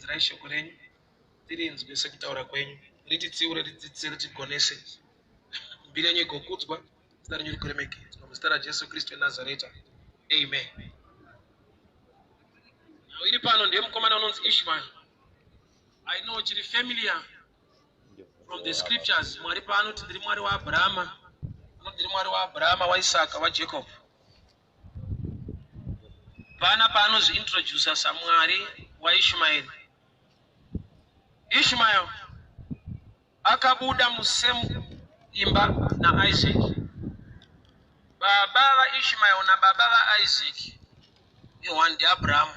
Dumidzirai shoko renyu tirinzwe sekutaura kwenyu, rititsiure, ritidzidzise, ritigonese. Mbiri yenyu igokudzwa, zita renyu rigoremekedzwa, muzita raJesu Kristu weNazareta, amen. Nhau iri pano ndeyemukomana unonzi Ishmael. I know chiri familiar from the scriptures. Mwari paanoti ndiri Mwari waAbrahama, anoti ndiri Mwari waAbrahama, waIsaka, waJacob. Pana paanozviintroducer saMwari waIshmaeri. Ishmael akabuda musame imba naIsaac. Baba vaIshmael nababa vaIsaac ione, ndiAbraham.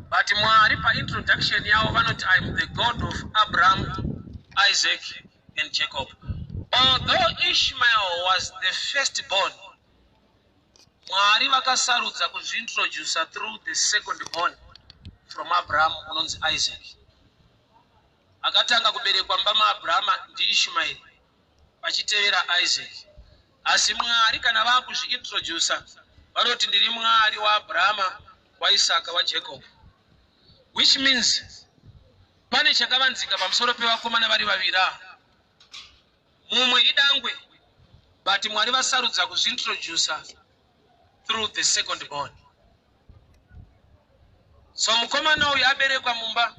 But Mwari paintroduction yavo vanoti, "I am the God of Abraham, Isaac and Jacob." Although Ishmael was the first born, Mwari vakasarudza kuzviintroducer through the second born from Abraham unonzi Isaac. Akatanga kuberekwa mumba maAbrahama ndiIshmaeri, vachitevera Isaac. Asi Mwari kana vaakuzviintroducer vanoti, "Ndiri Mwari waAbrahama, waIsaka, waJacob," which means pane chakavanzika pamusoro pevakomana vari vaviri ava. Mumwe idangwe, but Mwari vasarudza kuzviintroducer through the second born. So mukomana uyu aberekwa mumba,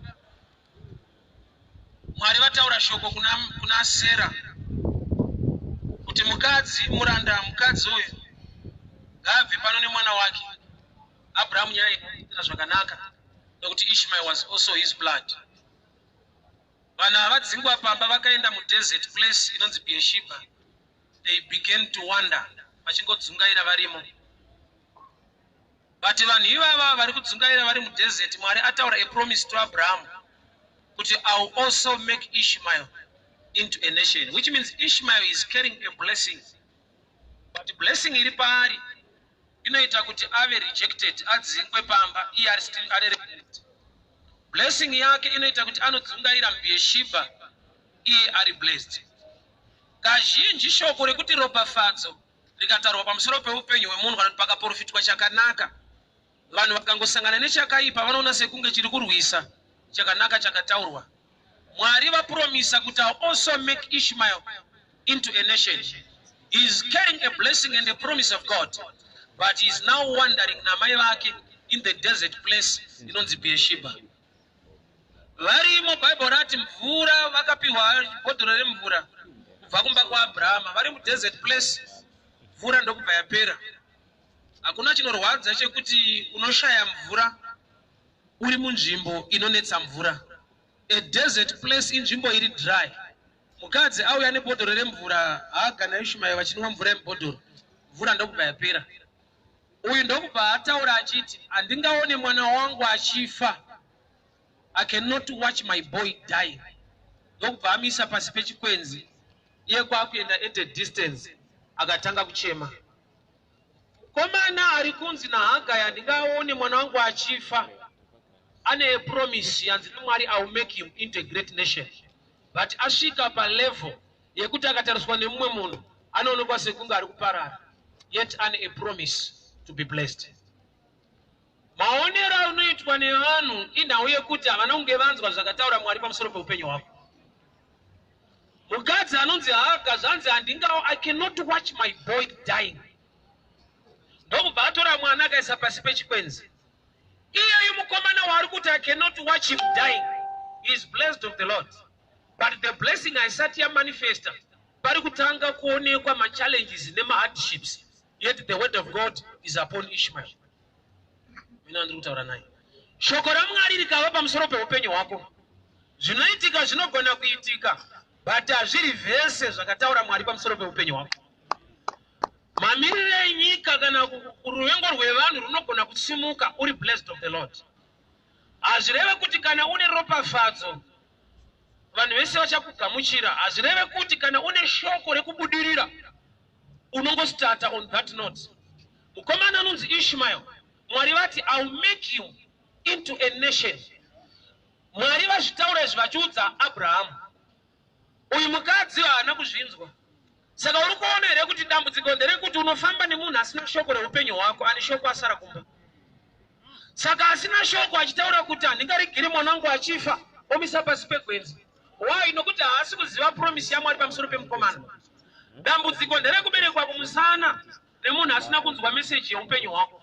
Mwari vataura shoko kuna Sera kuti mukadzi muranda, mukadzi uyu ngaabve pano nemwana wake. Abrahamu nyaya ikaitira zvakanaka nekuti Ishmael was also his blood. Vanhu ava vadzingwa pamba, vakaenda mudesert place inonzi Beersheba. They began to wander, vachingodzungaira varimo. But vanhu ivava vari kudzungaira vari mudesert, Mwari ataura a promise to Abraham kuti, "I will also make Ishmael into a nation," which means Ishmael is carrying a blessing, but blessing iri paari inoita kuti ave rejected, adzingwe pamba iye ari still ari rejected. Blessing yake inoita kuti anodzungaira muBeersheba iye ari blessed. Kazhinji shoko rekuti ropafadzo rikataurwa pamusoro peupenyu hwemunhu kana kuti pakaprofitwa chakanaka, vanhu vakangosangana nechakaipa vanoona sekunge chiri kurwisa chakanaka chakataurwa. Mwari vapromisa kuti, "I also make Ishmael into a nation." He is carrying a blessing and a promise of God, but he is now wandering namai vake in the desert place inonzi Beersheba. Varimo, Bhaibheri rati mvura, vakapiwa bhodhoro remvura kubva kumba kwaAbrahama. Vari mudesert place, mvura ndokubva yapera. Hakuna chinorwadza chekuti unoshaya mvura uri munzvimbo inonetsa mvura. A desert place inzvimbo iri dry. Mukadzi auya nebhodhoro remvura, Haga naIshmaeri vachinwa mvura yemubhodhoro, mvura ndokubva yapera. Uyu ndokubva ataura achiti, "Handingaone mwana wangu achifa. I cannot watch my boy die." Ndokubva amisa pasi pechikwenzi, iye kwakuenda at a distance, akatanga kuchema. Mukomana ari kunzi naHagai, "Handingaone mwana wangu achifa," ane promise yanzi naMwari, "I will make him into a great nation," but asvika palevel yekuti akatariswa nemumwe munhu anoonekwa sekunge ari kuparara, yet ane a promise to be blessed. Maonero anoitwa nevanhu inhau yekuti havana kunge vanzwa zvakataura Mwari pamusoro peupenyu hwako. Mukadzi anonzi Haga zvanzi, "Handingawo, I cannot watch my boy dying." Ndokubva atora mwana akaisa pasi pechikwenzi. Iyeyu mukomana waari kuti, "I cannot watch him dying," he is blessed of the Lord, but the blessing haisati yamanifesta. Pari kutanga kuonekwa machallenges nemahardships, yet the word of God is upon Ishmael. Mina ndiri kutaura naye. Shoko raMwari rikava pamusoro peupenyu hwako, zvinoitika zvinogona kuitika, but hazviri vhese zvakataura Mwari pamusoro peupenyu hwako. Mamiriro enyika kana ruvengo rwevanhu runogona kusimuka uri blessed of the Lord. Hazvireve kuti kana une ropafadzo vanhu vese vachakugamuchira. Hazvireve kuti kana une shoko rekubudirira unongostarta. On that note, mukomana anonzi Ishmael, Mwari vati, "I will make you into a nation." Mwari vazvitaura izvi vachiudza Abrahamu. Uyu mukadzi haana kuzvinzwa. Saka uri kuona here kuti dambudziko nderekuti unofamba nemunhu asina shoko reupenyu hwako? Ane shoko asara kumba. Saka asina shoko achitaura kuti handingarigiri mwana wangu achifa, omisa pasi pegwenzi. Why? Nokuti haasi kuziva promise yaMwari pamusoro pemukomana. Dambudziko nderekuberekwa kumusana nemunhu asina kunzwa meseji yeupenyu hwako.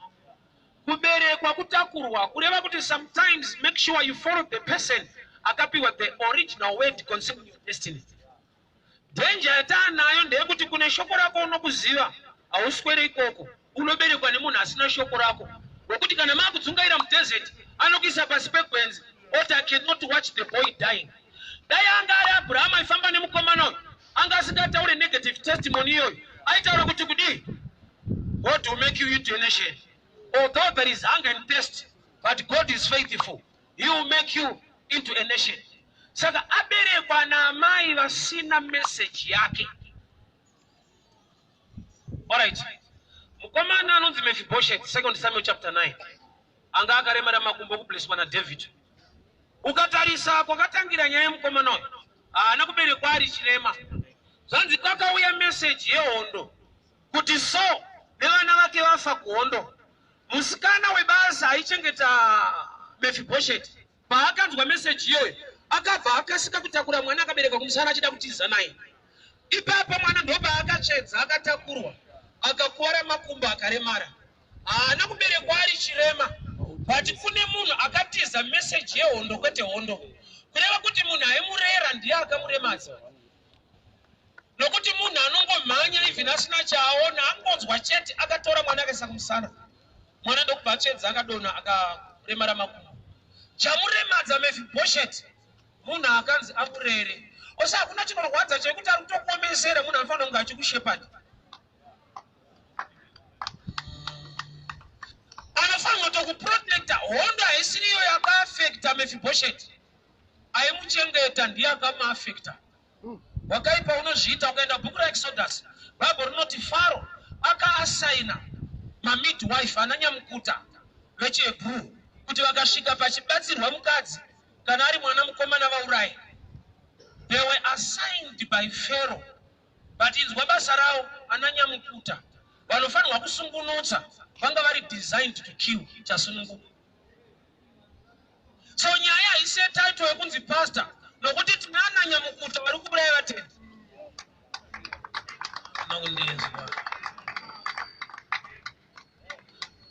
Kuberekwa kutakurwa, kureva kuti sometimes make sure you follow the person akapiwa the original word concerning your destiny. Danger yataanayo ndeyekuti kune shoko rako unokuziva hauswere ikoko, unoberekwa nemunhu asina shoko rako, wekuti kana makudzungaira mudesert anokuisa pasi pegwenzi oti I cannot watch the boy dying. Dai anga ari Abraham aifamba nemukomana uyu anga asingataure negative testimony iyoyo, aitaura kuti kudii? God will make you into a nation. Although there is hunger and thirst, but God is faithful. He will make you into a nation. Saka aberekwa naamai vasina message yake. Alright. Mukomana anonzi Mephibosheth, 2 Samuel chapter 9. Anga akaremara makumbo kublesswa naDavid. Ukatarisa kwakatangira nyaya yemukomana uyu, haana kuberekwa ari chirema. Zvanzi kwakauya message yehondo kuti Saul nevana vake vafa kuhondo. Musikana webasa aichengeta Mephibosheth paakanzwa meseji iyoyo akabva akasika kutakura mwana akabereka kumusana achida kutiza naye. Ipapo mwana ndopaakatsvedza akatakurwa akakuvara makumbo akaremara. Haana kuberekwa ari chirema, but kune munhu akatiza meseji yehondo kwete hondo. Kureva kuti munhu aimurera ndiye akamuremadza. Nokuti munhu anongomhanya even asina chaaona, angonzwa chete akatora mwana akaisa kumusana, mwana ndokubva atsvedza akadonha akaremara makumbo. Chamuremadza Mephibosheth munhu akanzi amurere. Ose hakuna chinorwadza chekuti ari kutokuomesera munhu anofanira kunge achikushepard. Anofanirwa kutokuprotecta. Hondo haisiriyo yakaafecta Mephibosheth, aimuchengeta ndiye akamuafecta. Wakaipa unozviita. Ukaenda bhuku raExodus, Bible rinoti Faro akaasaina mamidwife ananyamukuta vechiHebrew kuti vakasvika pachibatsirwa mukadzi kana ari mwana mukomana vauraye. They were assigned by Pharaoh, but inzwa basa ravo, ananyamukuta vanofanirwa kusungunutsa vanga vari designed to kill chasununguka. So nyaya haisi yetitle yekunzi pastor, nokuti tina ananyamukuta vari kuuraya vatendi. Makundinzwa?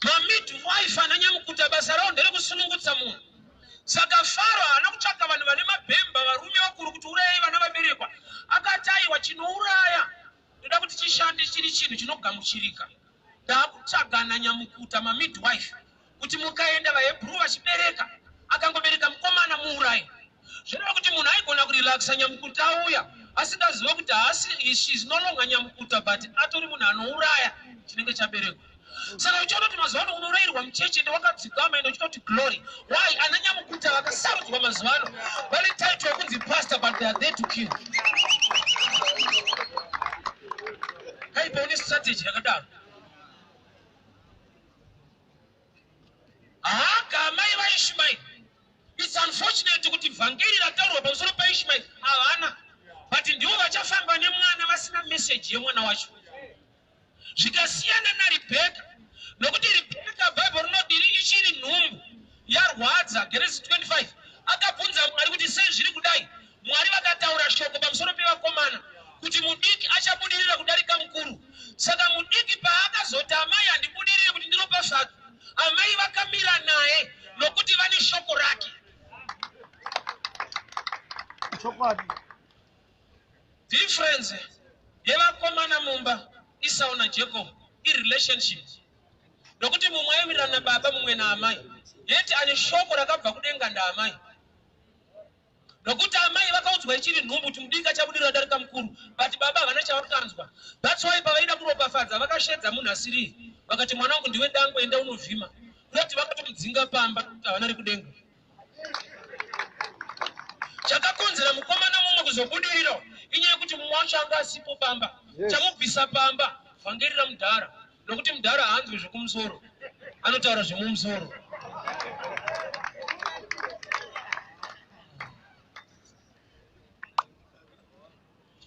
Mamidwife ananyamukuta basa ravo nderekusunungutsa munhu. Saka Faro haana kutsvaka vanhu vane mabhemba, varume vakuru kuti urayai vana vaberekwa. Akati aiwa, chinouraya ndoda kuti chishande chiri chinhu chinogamuchirika. Ndaakutsvaga nanyamukuta mamidwife kuti mukaenda vaHebrew vachibereka, akangobereka mukomana muurayi. Zvoreva kuti munhu aigona kurelaxa nyamukuta auya asingazive kuti haasi, she is no longer nyamukuta, but atori munhu anouraya chinenge chaberekwa. Saka uchiona kuti mazuva ano unourayirwa muchechi ende wakadzikama ende uchitoti glory. Why? Ana nyamukuta vakasarudzwa mazuva ano vane title yekunzi pastor, but they are there to kill. Kaipa une strategy yakadaro. Haga amai vaIshmael. It's unfortunate kuti vhangeri rataurwa pamusoro paIshmael havana, but ndivo vachafamba nemwana vasina message yemwana wacho. Zvikasiyana naRibheka, nokuti Ribheka Bhaibheri rinodiri ichiri nhumbu yarwadza, Genesis 25, akabvunza Mwari kuti sei zviri kudai. Mwari vakataura shoko pamusoro pevakomana kuti mudiki achabudirira kudarika mukuru. Saka mudiki paakazoti amai handibudiriri kuti ndiropafadzwe, amai vakamira naye nokuti vane shoko rake. Chokwadi. Difference yevakomana mumba, Esau naJacob, irelationship, nokuti mumwe aiwirirana nababa, mumwe naamai. Yeti ane shoko rakabva kudenga ndaamai, nokuti amai vakaudzwa ichiri nhumbu kuti mudiki achabudirira darika mukuru, but baba havana chavakanzwa. That's why pavaida kuropafadza vakashedza munhu asiriye, vakati mwana wangu ndiwe dangwe, enda unovhima. Kurati vakatomudzinga pamba kuti havana rekudenga. Chakakonzera mukomana mumwe kuzobudirira inyaya yekuti mumwe wacho anga asipo pamba. Chamubvisa pamba vhangeri ramudhara, nokuti mudhara haanzwi zvekumusoro, anotaura zvemumusoro.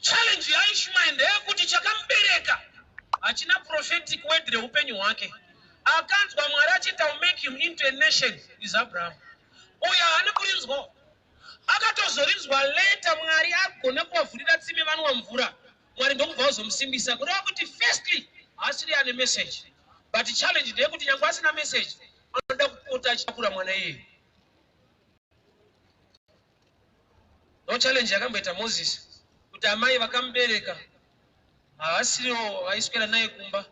Challenge yaIshmael ndeyekuti chakamubereka hachina prophetic word reupenyu hwake. Akanzwa Mwari achiita will make him into a nation is Abraham. Uyo haana kurinzwa, akatozorinzwa later. Mwari agona kuvavhurira tsime, vanwa mvura, Mwari ndokubva vazomusimbisa. Kureva kuti firstly haasiri ane message, but challenge ndeyekuti nyange asina message, anoda kupota achitakura mwana iyeye. No challenge yakamboita Moses kuti amai vakamubereka havasiriwo vaiswera naye kumba.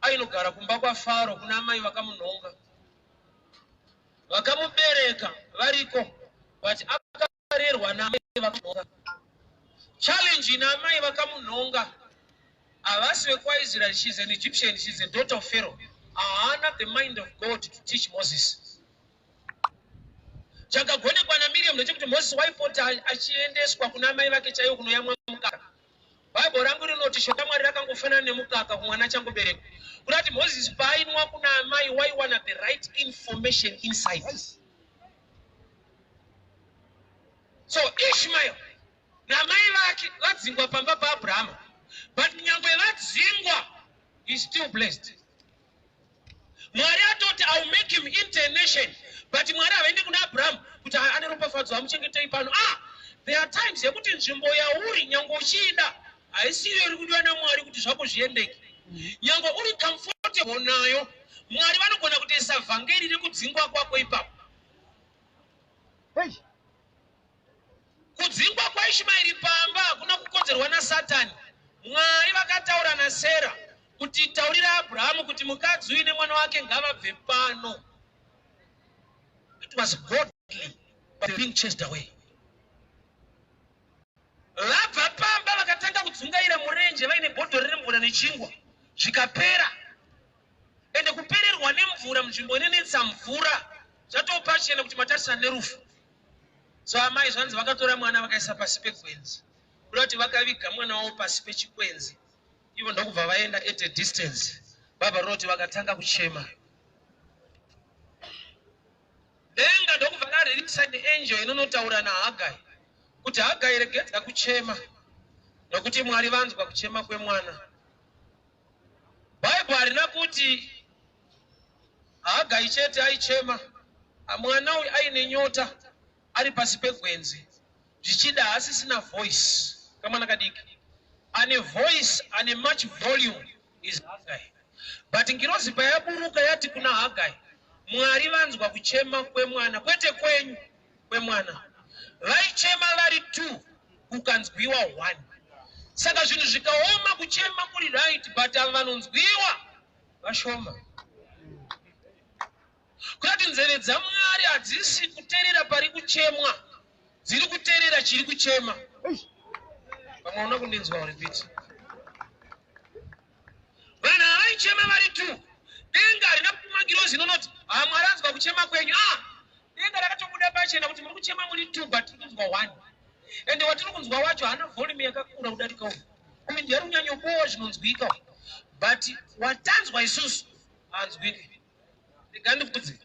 Ainogara kumba kwaFaro kuna amai vakamunhonga, vakamubereka variko, but akarerwa naamai vakamunhonga. Challenge ina amai vakamunhonga havasi vekwaIsrael. She's an Egyptian, she's a daughter of Pharaoh. Haana the mind of God to teach Moses. Chakagonekwa naMiriam ndechekuti Moses waipota achiendeswa kuna mai vake chaivo kunoyamwa mukaka. Bhaibheri rangu rinoti shoko raMwari rakangofanana nemukaka kumwana achangoberekwa. Kuda kuti Moses paainwa kuna amai, waiwana the right information inside. So Ishmael namai vake vadzingwa pamba paAbrahama, but nyangwe vadzingwa, is still blessed. Mwari atoti, "I will make him into a nation," but Mwari havaendi kuna Abrahamu kuti ane ropafadzo, amuchengetei pano. Ah, there are times yekuti nzvimbo yauri, nyange uchiida, haisiyo iri kudiwa naMwari kuti zvako zviendeke. Nyange uri comfortable nayo, Mwari vanogona kutoisa vhangeri rekudzingwa kwako ipapo. Hey. Kudzingwa kwaIshmaeri pamba hakuna kukonzerwa naSatani. Mwari vakataura naSera kuti, "Taurira Abrahamu kuti mukadzi uyu nemwana wake ngavabve pano." It was godly, but being chased away. Vabva pamba, vakatanga kudzungaira murenje vaine bhodhoro remvura nechingwa, zvikapera. Ende kupererwa nemvura munzvimbo inonetsa mvura zvatoo pachena kuti matarisana nerufu. So amai zvanzi vakatora mwana vakaisa pasi pegwenzi, kuda kuti vakaviga mwana wavo pasi pechikwenzi. Ivo ndokubva vaenda at a distance. Baba rinoti vakatanga kuchema. Denga ndokubva raririsa neangel inonotaura naHagai kuti, "Hagai, regedza kuchema, nokuti Mwari vanzwa kuchema kwemwana." Bhaibheri harina kuti Hagai chete aichema. Mwana uyu aine nyota ari pasi pegwenzi, zvichida haasisina voice, kamwana kadiki. Ane voice, ane much volume is Hagai, but ngirozi payaburuka yati kuna Hagai, "Mwari vanzwa kuchema kwemwana, kwete kwenyu, kwemwana." Vaichema vari two, kukanzwiwa one. Saka zvinhu zvikaoma, kuchema kuri right, but ava vanonzwiwa vashoma. Kurati nzeve dzaMwari hadzisi kuteerera pari kuchemwa, dziri kuteerera chiri kuchema. Hey. Pamwe una kundinzwa, repeat. Vanhu havaichema vari two. Denga harina kutuma ngirozi inonoti, "Ha, Mwari anzwa kuchema kwenyu." Ah, denga rakatobuda pachena kuti muri kuchema muri two, but tiri kunzwa one, ende watiri kunzwa wacho haana volume yakakura kudarika uyu. Uyu ndiye ari kunyanyobowa zvinonzwika, but watanzwa isusu haanzwiki. Rega ndikudze,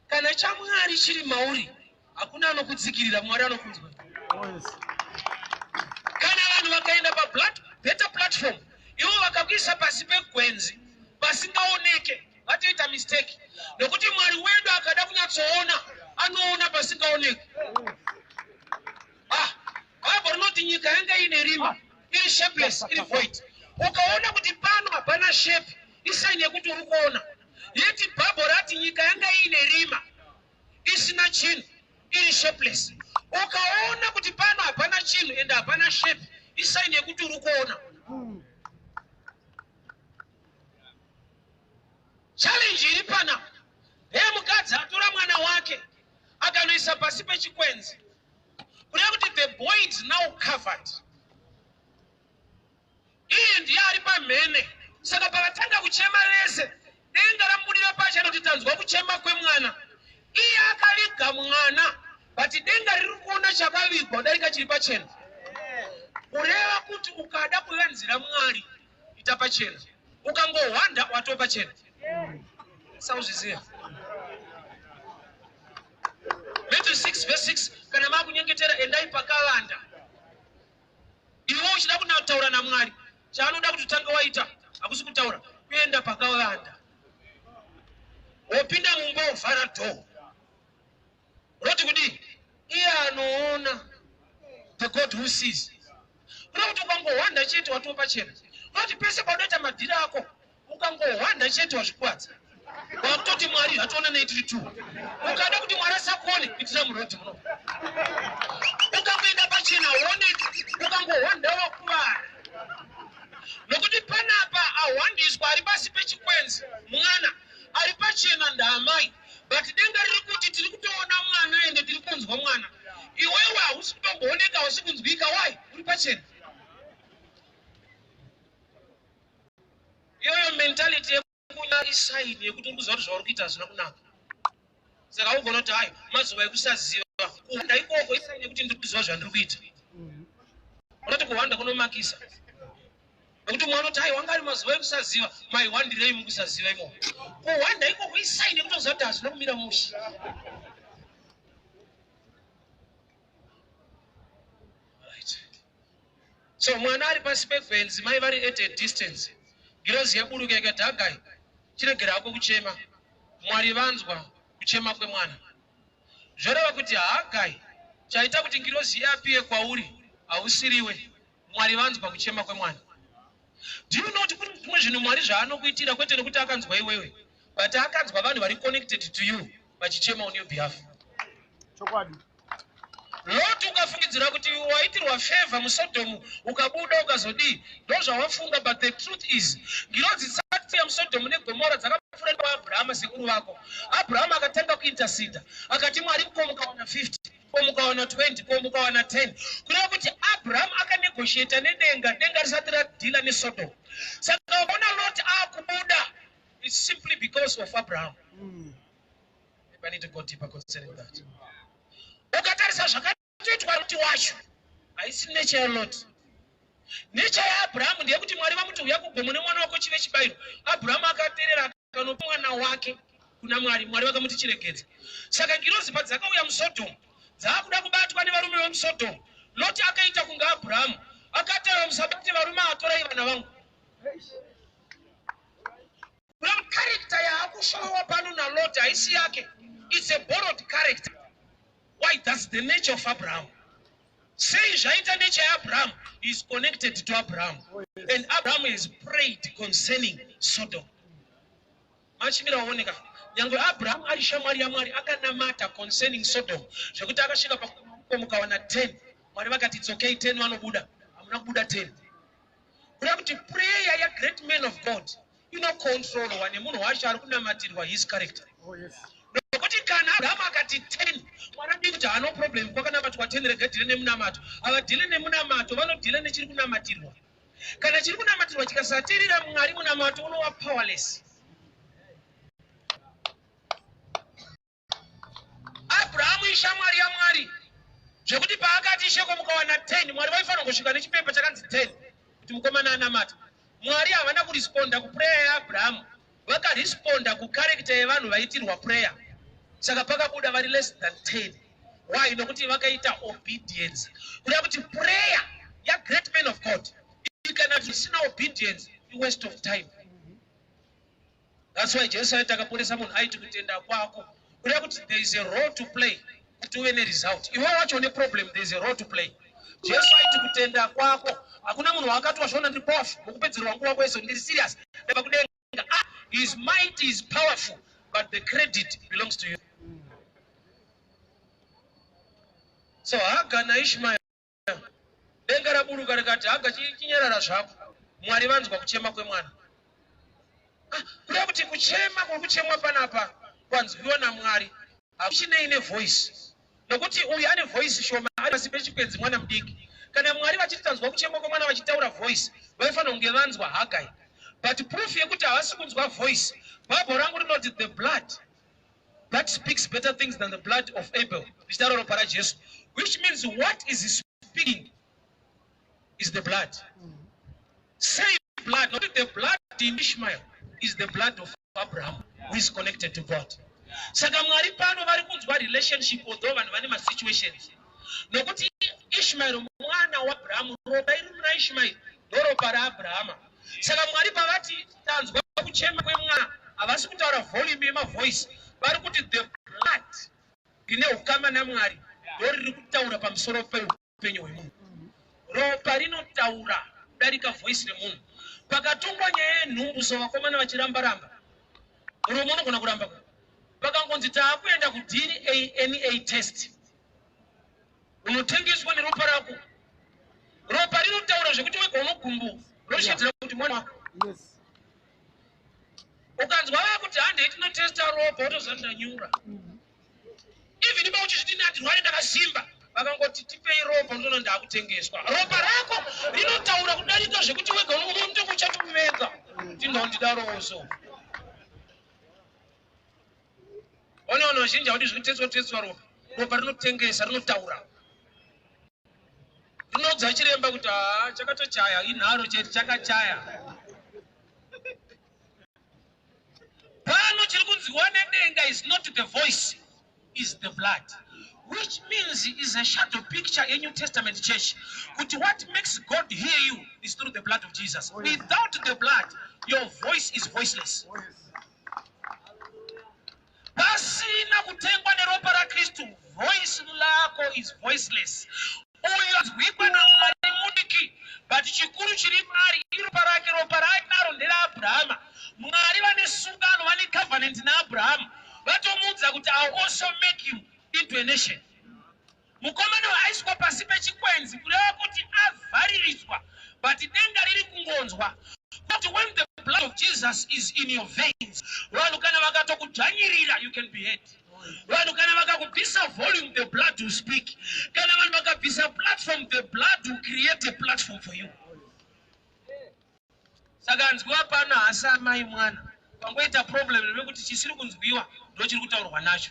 kana chaMwari chiri mauri, hakuna anokutsikirira. Mwari anokunzwa. Oh, yes. Kana vanhu vakaenda pabetter platform, ivo vakakuisa pasi pegwenzi pasingaoneke, vatoita mistake, nokuti Mwari wedu akada kunyatsoona, anoona pasingaoneki. Ah, Bhaibheri rinoti nyika yanga ine rima, iri shapeless, iri void. Ukaona kuti pano hapana shape, isign yekuti uri kuona. Yeti Bhaibheri rati nyika yanga iine rima, isina chinhu, iri shapeless. Ukaona kuti pano hapana chinhu ende hapana shape, isign yekuti uri kuona. Challenge iri pana ndeyemukadzi atora mwana wake akanoisa pasi pechikwenzi, kureva kuti the boy is now covered. Iye ndiye ari pamhene. Saka pavatanga kuchema vese, denga ramubudira pachena kuti tanzwa kuchema kwemwana. Iye akaviga mwana, but denga riri kuona chakavigwa kudarika chiri pachena. Kureva kuti ukada kuvanzira Mwari, ita pachena. Ukangohwanda, watova pachena. Sauzviziva Matthew 6 verse 6: kana makunyengetera, endai pakavanda. Iwe uchida kunataura naMwari, chaanoda kuti utange waita hakusi kutaura, kuenda pakavanda. Wopinda mumba wovhara door. Roti kudii? Iye anoona. The God who sees. Kuda kuti ukangohwanda chete watova pachena. Unoti pese paunoita madhiri ako ukangohwanda chete wazvikuvadza. Wakutoti Mwari hationa nei tiri two. Ukada kuti Mwari asakuone itira murodhi muno. Ukangoenda pachena uoneke, ukangohwanda wakuvara. Nokuti panapa ahwandiswa ari pasi pechikwenzi mwana ari pachena ndaamai but denga riri kuti tiri kutoona mwana ende tiri kunzwa mwana iwewe hausi kutombooneka hausi kunzwika why uri pachena iyoyo mentality yekunya isaini yekuti uri kuziva kuti zvauri kuita hazvina kunaka saka ugona kuti hayi mazuva ekusaziva kuhwanda ikoko isaini yekuti ndiri kuziva zvandiri kuita unoti kuhwanda kunomakisa nekuti mwana kuti aiwa anga ari mazuva ekusaziva maihwandirei mukusaziva imomo kuhwanda ikoko isaini yekutoziva kuti hazvina kumira mushe Right. So mwana ari pasi pegwenzi mai vari at a distance ngirozi yaburuka ikati Hagai chiregera hako kuchema Mwari vanzwa kuchema kwemwana zvoreva kuti Hagai chaita kuti ngirozi iappear kwauri hausiriwe Mwari vanzwa kuchema kwemwana. Do you know kuti kune zvimwe zvinhu Mwari zvaanokuitira kwete nekuti akanzwa iwewe but akanzwa vanhu vari connected to you vachichema on your behalf. Chokwadi. Lot ukafungidzira kuti waitirwa favor muSodhomu ukabuda ukazodii ndozvawafunga but the truth is ngirozi dzisati muSodhomu neGomora dzakapfuura kwaAbrahama sekuru vako. Abrahama akatanga kuinterceda akati Mwari ko mukawana 50 ko mukawana 20 ko mukawana 10 kureva kuti abrahamu akanegotiata nedenga denga risati radhila nesodom saka ukaona lot akubuda its simply because of abraham mm. I need to go deeper concerning that ukatarisa zvakatoitwa loti wacho haisi nature yalot nature yaabrahamu ndeyekuti mwari vamuti uya kugomo nemwana wako chive chibayiro abrahamu akaterera akanopa mwana wake kuna Mwari, Mwari vakamuti chiregedza. Saka ngirozi padzakauya muSodhomu dzaakuda kubatwa nevarume vemuSodhomu, Loti akaita kunge Abrahamu, akataura musabate varume atorai vana vangu. Kureva character yaakushowa pano naLoti haisi yake, it's a borrowed character. Why? That's the nature of Abraham. Sei zvaita nature yaAbraham is connected to Abraham. And Abraham has prayed concerning Sodom. Machimira waoneka. Nyangwe Abraham ari shamwari yaMwari akanamata concerning Sodom zvekuti akasvika pamukawana 10. Mwari vakati it's okay 10 vanobuda. Hamuna kubuda 10. Kureva kuti prayer ya great man of God inocontrolwa nemunhu wacho ari kunamatirwa his character. Oh, yes. Nokuti kana Abraham akati 10 Mwari adii kuti haano problem kwakanamatwa 10 rega dhile nemunamato. Havadhile nemunamato vanodhila nechiri kunamatirwa. Kana chiri kunamatirwa chikasateerera Mwari munamato unova powerless. Abrahamu ishamwari yaMwari zvekuti paakati ishe ko mukawana 10 Mwari vaifanira kusvika nechipepa chakanzi 10 kuti mukomana anamata. Mwari havana kuresponda kuprayer yaAbrahamu, vakaresponda kucharacter yevanhu vaitirwa prayer. Saka pakabuda vari less than 10. Why? Nokuti vakaita obedience. Kureva kuti prayer yagreat man of God ikana isina obedience iwaste of time. That's why Jesu aiti akaporesa munhu aiti kutenda kwako. Kureva kuti there is a role to play kuti uve neresult. Iwe wacho une problem, there is a role to play. Jesu aiti kutenda kwako. Hakuna munhu waakati wazviona ndiri powerful mukupedzerwa nguva kwese ndiri serious. Ndabva kudenga. Ah, he is mighty, he is powerful, but the credit belongs to you. So Hagar naIshmael Denga raburuka rikati Haga chinyarara zvako. Mwari vanzwa kuchema kwemwana. Ah, kureva kuti kuchema kuri kuchemwa panapa kwanzwiwa naMwari hakuchinei nevoice nokuti uyu ane voice shoma ari pasi pechikwenzi mwana mudiki. Kana Mwari vachiti tanzwa kuchemwa kwemwana vachitaura voice vaifanira kunge vanzwa Hagai. But proof yekuti havasi kunzwa voice, Bible rangu rinoti the blood that speaks better things than the blood of Abel, richitaura ropa raJesu, which means what is speaking is the blood. Say blood, not the blood in Ishmael is the blood of Abraham who is connected to God. Saka Mwari pano vari kunzwa relationship although vanhu vane masituations. Nokuti Ishmael mwana waAbraham, ropa iri muna Ishmael ndoropa raAbrahama. Saka Mwari pavati tanzwa kuchema kwemwana Havasi kutaura volume yemavoice, vari kuti the blood rine ukama naMwari ndo riri kutaura pamusoro peupenyu hwemunhu. Ropa rinotaura kudarika voice remunhu. Pakatongwa nyaya yenhumbu, so vakomana vachiramba-ramba, muromo unogona kuramba. Pakangonzi taakuenda kuDNA test, unotengeswa neropa rako. Ropa rinotaura zvekuti wega unogumbuka, roshedzera kuti mwana wako. Ukanzwa vakuti handei tinotesta ropa, wotoziva kuti ndanyura. Even ipa uchizviti ndirware ndakasimba, vakangoti tipei ropa, unotoona ndaakutengeswa. Ropa rako rinotaura kudarika zvekuti wega unonge uchatomuvenga kuti ndondidarowo. So one vanhu vazhinji havadi zvekutetswa tetswa ropa. Ropa rinotengesa, rinotaura, rinoudza chiremba kuti haa, chakatochaya, inharo chete, chakachaya. Pano chiri kunziwa nedenga is not the voice, is the blood, which means is a shadow picture yeNew Testament church, kuti what makes God hear you is through the blood of Jesus. Without the blood, your voice is voiceless. Pasina kutengwa neropa raKristu, voice lako is voiceless. Uyo anzwikwa naMwari mudiki, but chikuru chiri mari iropa rake. Ropa rainaro nderaAbhurahama. Mwari vane sungano, vane covenant naAbhurahama, vatomuudza kuti, "I will also make you into a nation." Mukomana waaiswa pasi pechikwenzi, kureva kuti avhariridzwa, but denga riri kungonzwa kuti when the blood of Jesus is in your veins, vanhu kana vakatokudzvanyirira, you can be heard. Vanhu kana vakakubvisa volume, the blood will speak. Kana vanhu vakabvisa platform, the blood will create a platform for you. Saka anzwiwa pano hasi amai mwana. Pangoita problem nekuti chisiri kunzwiwa ndo chiri kutaurwa nacho.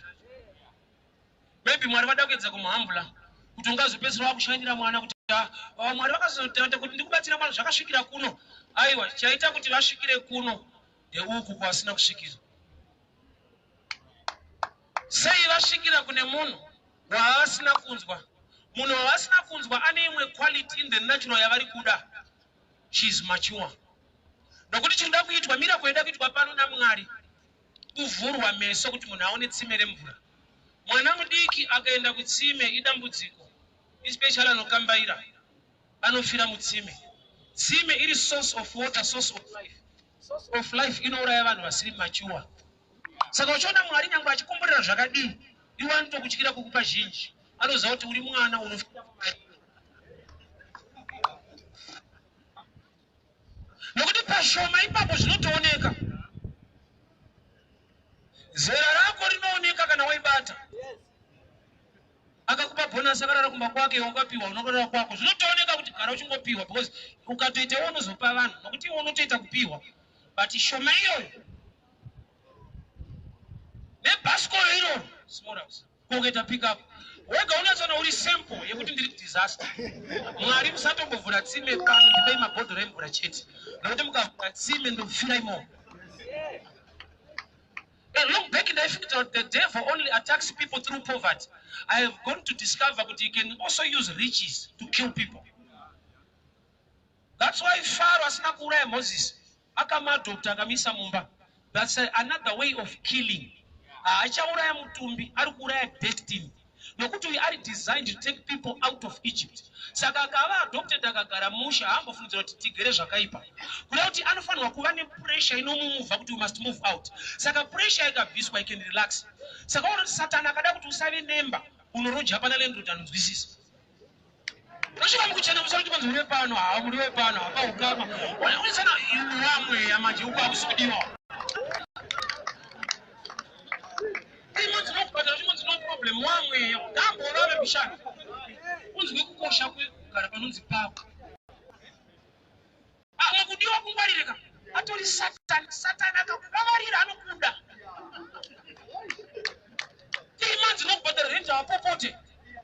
Maybe Mwari vada kuedza kumuhambula kuti ungazopedzisira wakushandira mwana kuti, "Ah, ah, Mwari vakazotaura kuti ndikubatsira mwana zvakasvikira kuno." Aiwa, chaita kuti vasvikire kuno ndeuku kwasina kusvikira. Sei vasvikira kune munhu wavasina kunzwa? Munhu wavasina kunzwa ane imwe quality in the natural yavari kuda. She is mature, nokuti chinoda kuitwa, miracle yoda kuitwa pano naMwari, kuvhurwa meso kuti munhu aone tsime remvura. Mwana mudiki akaenda kutsime idambudziko, especially anokambaira, anofira mutsime. Tsime iri source of water, source of life. Source of life inouraya vanhu vasiri mature. Saka uchiona Mwari nyange achikomborera zvakadii, iwe anotokutyira kukupa zhinji. Anoziva kuti uri mwana, unofira mumariro, nokuti pashoma ipapo zvinotooneka. Zera rako rinooneka kana waibata. Akakupa bonus, akarara kumba kwake, wakapiwa, unokarara kwako, zvinotooneka kuti gara uchingopiwa, because ukatoita iwe unozopa vanhu, nokuti iwe unotoita kupiwa. But shoma iyoyo nebhasikoro iroro, small house, kokuita pick up wega, unatsona uri simple yekuti ndiri disaster. Mwari, musatombovhura tsime pano, ndipei mabhodhoro emvura chete, nokuti mukavhura tsime ndofira imomo. Long back ndaifungidzira kuti the devil only attacks people through poverty. I have gone to discover kuti he can also use riches to kill people. That's why Pharaoh asina kuuraya Moses, akamuadopta, akamisa mumba. That's another way of killing. Haachauraya mutumbi, ari kuuraya destiny, nokuti uyu ari designed to take people out of Egypt. Saka akava adopted, akagara musha, haambofungidzira kuti tigere zvakaipa, kuda kuti anofanirwa kuva nepressure inomumuvha kuti we must move out. Saka pressure ikabviswa, I can relax. Saka unoti Satani akada kuti usave nemba, unoroja pana landlord anonzwisisa. Unosvika mukuchena musoro kuti kwanzi uri pano, haa, muri wepano, hapa ukama unisana wamweya manje uko hakusi kudiwa. 3 months nokubhadhara, 2 months, no problem, wamweya ngamborave mishana unzwe kukosha kwekugara panonzi pako. Amwe kudiwa kungwaririka atori Satani. Satani akakuvavarira, anokuda. 3 months nokubhadhara rent, hapopote,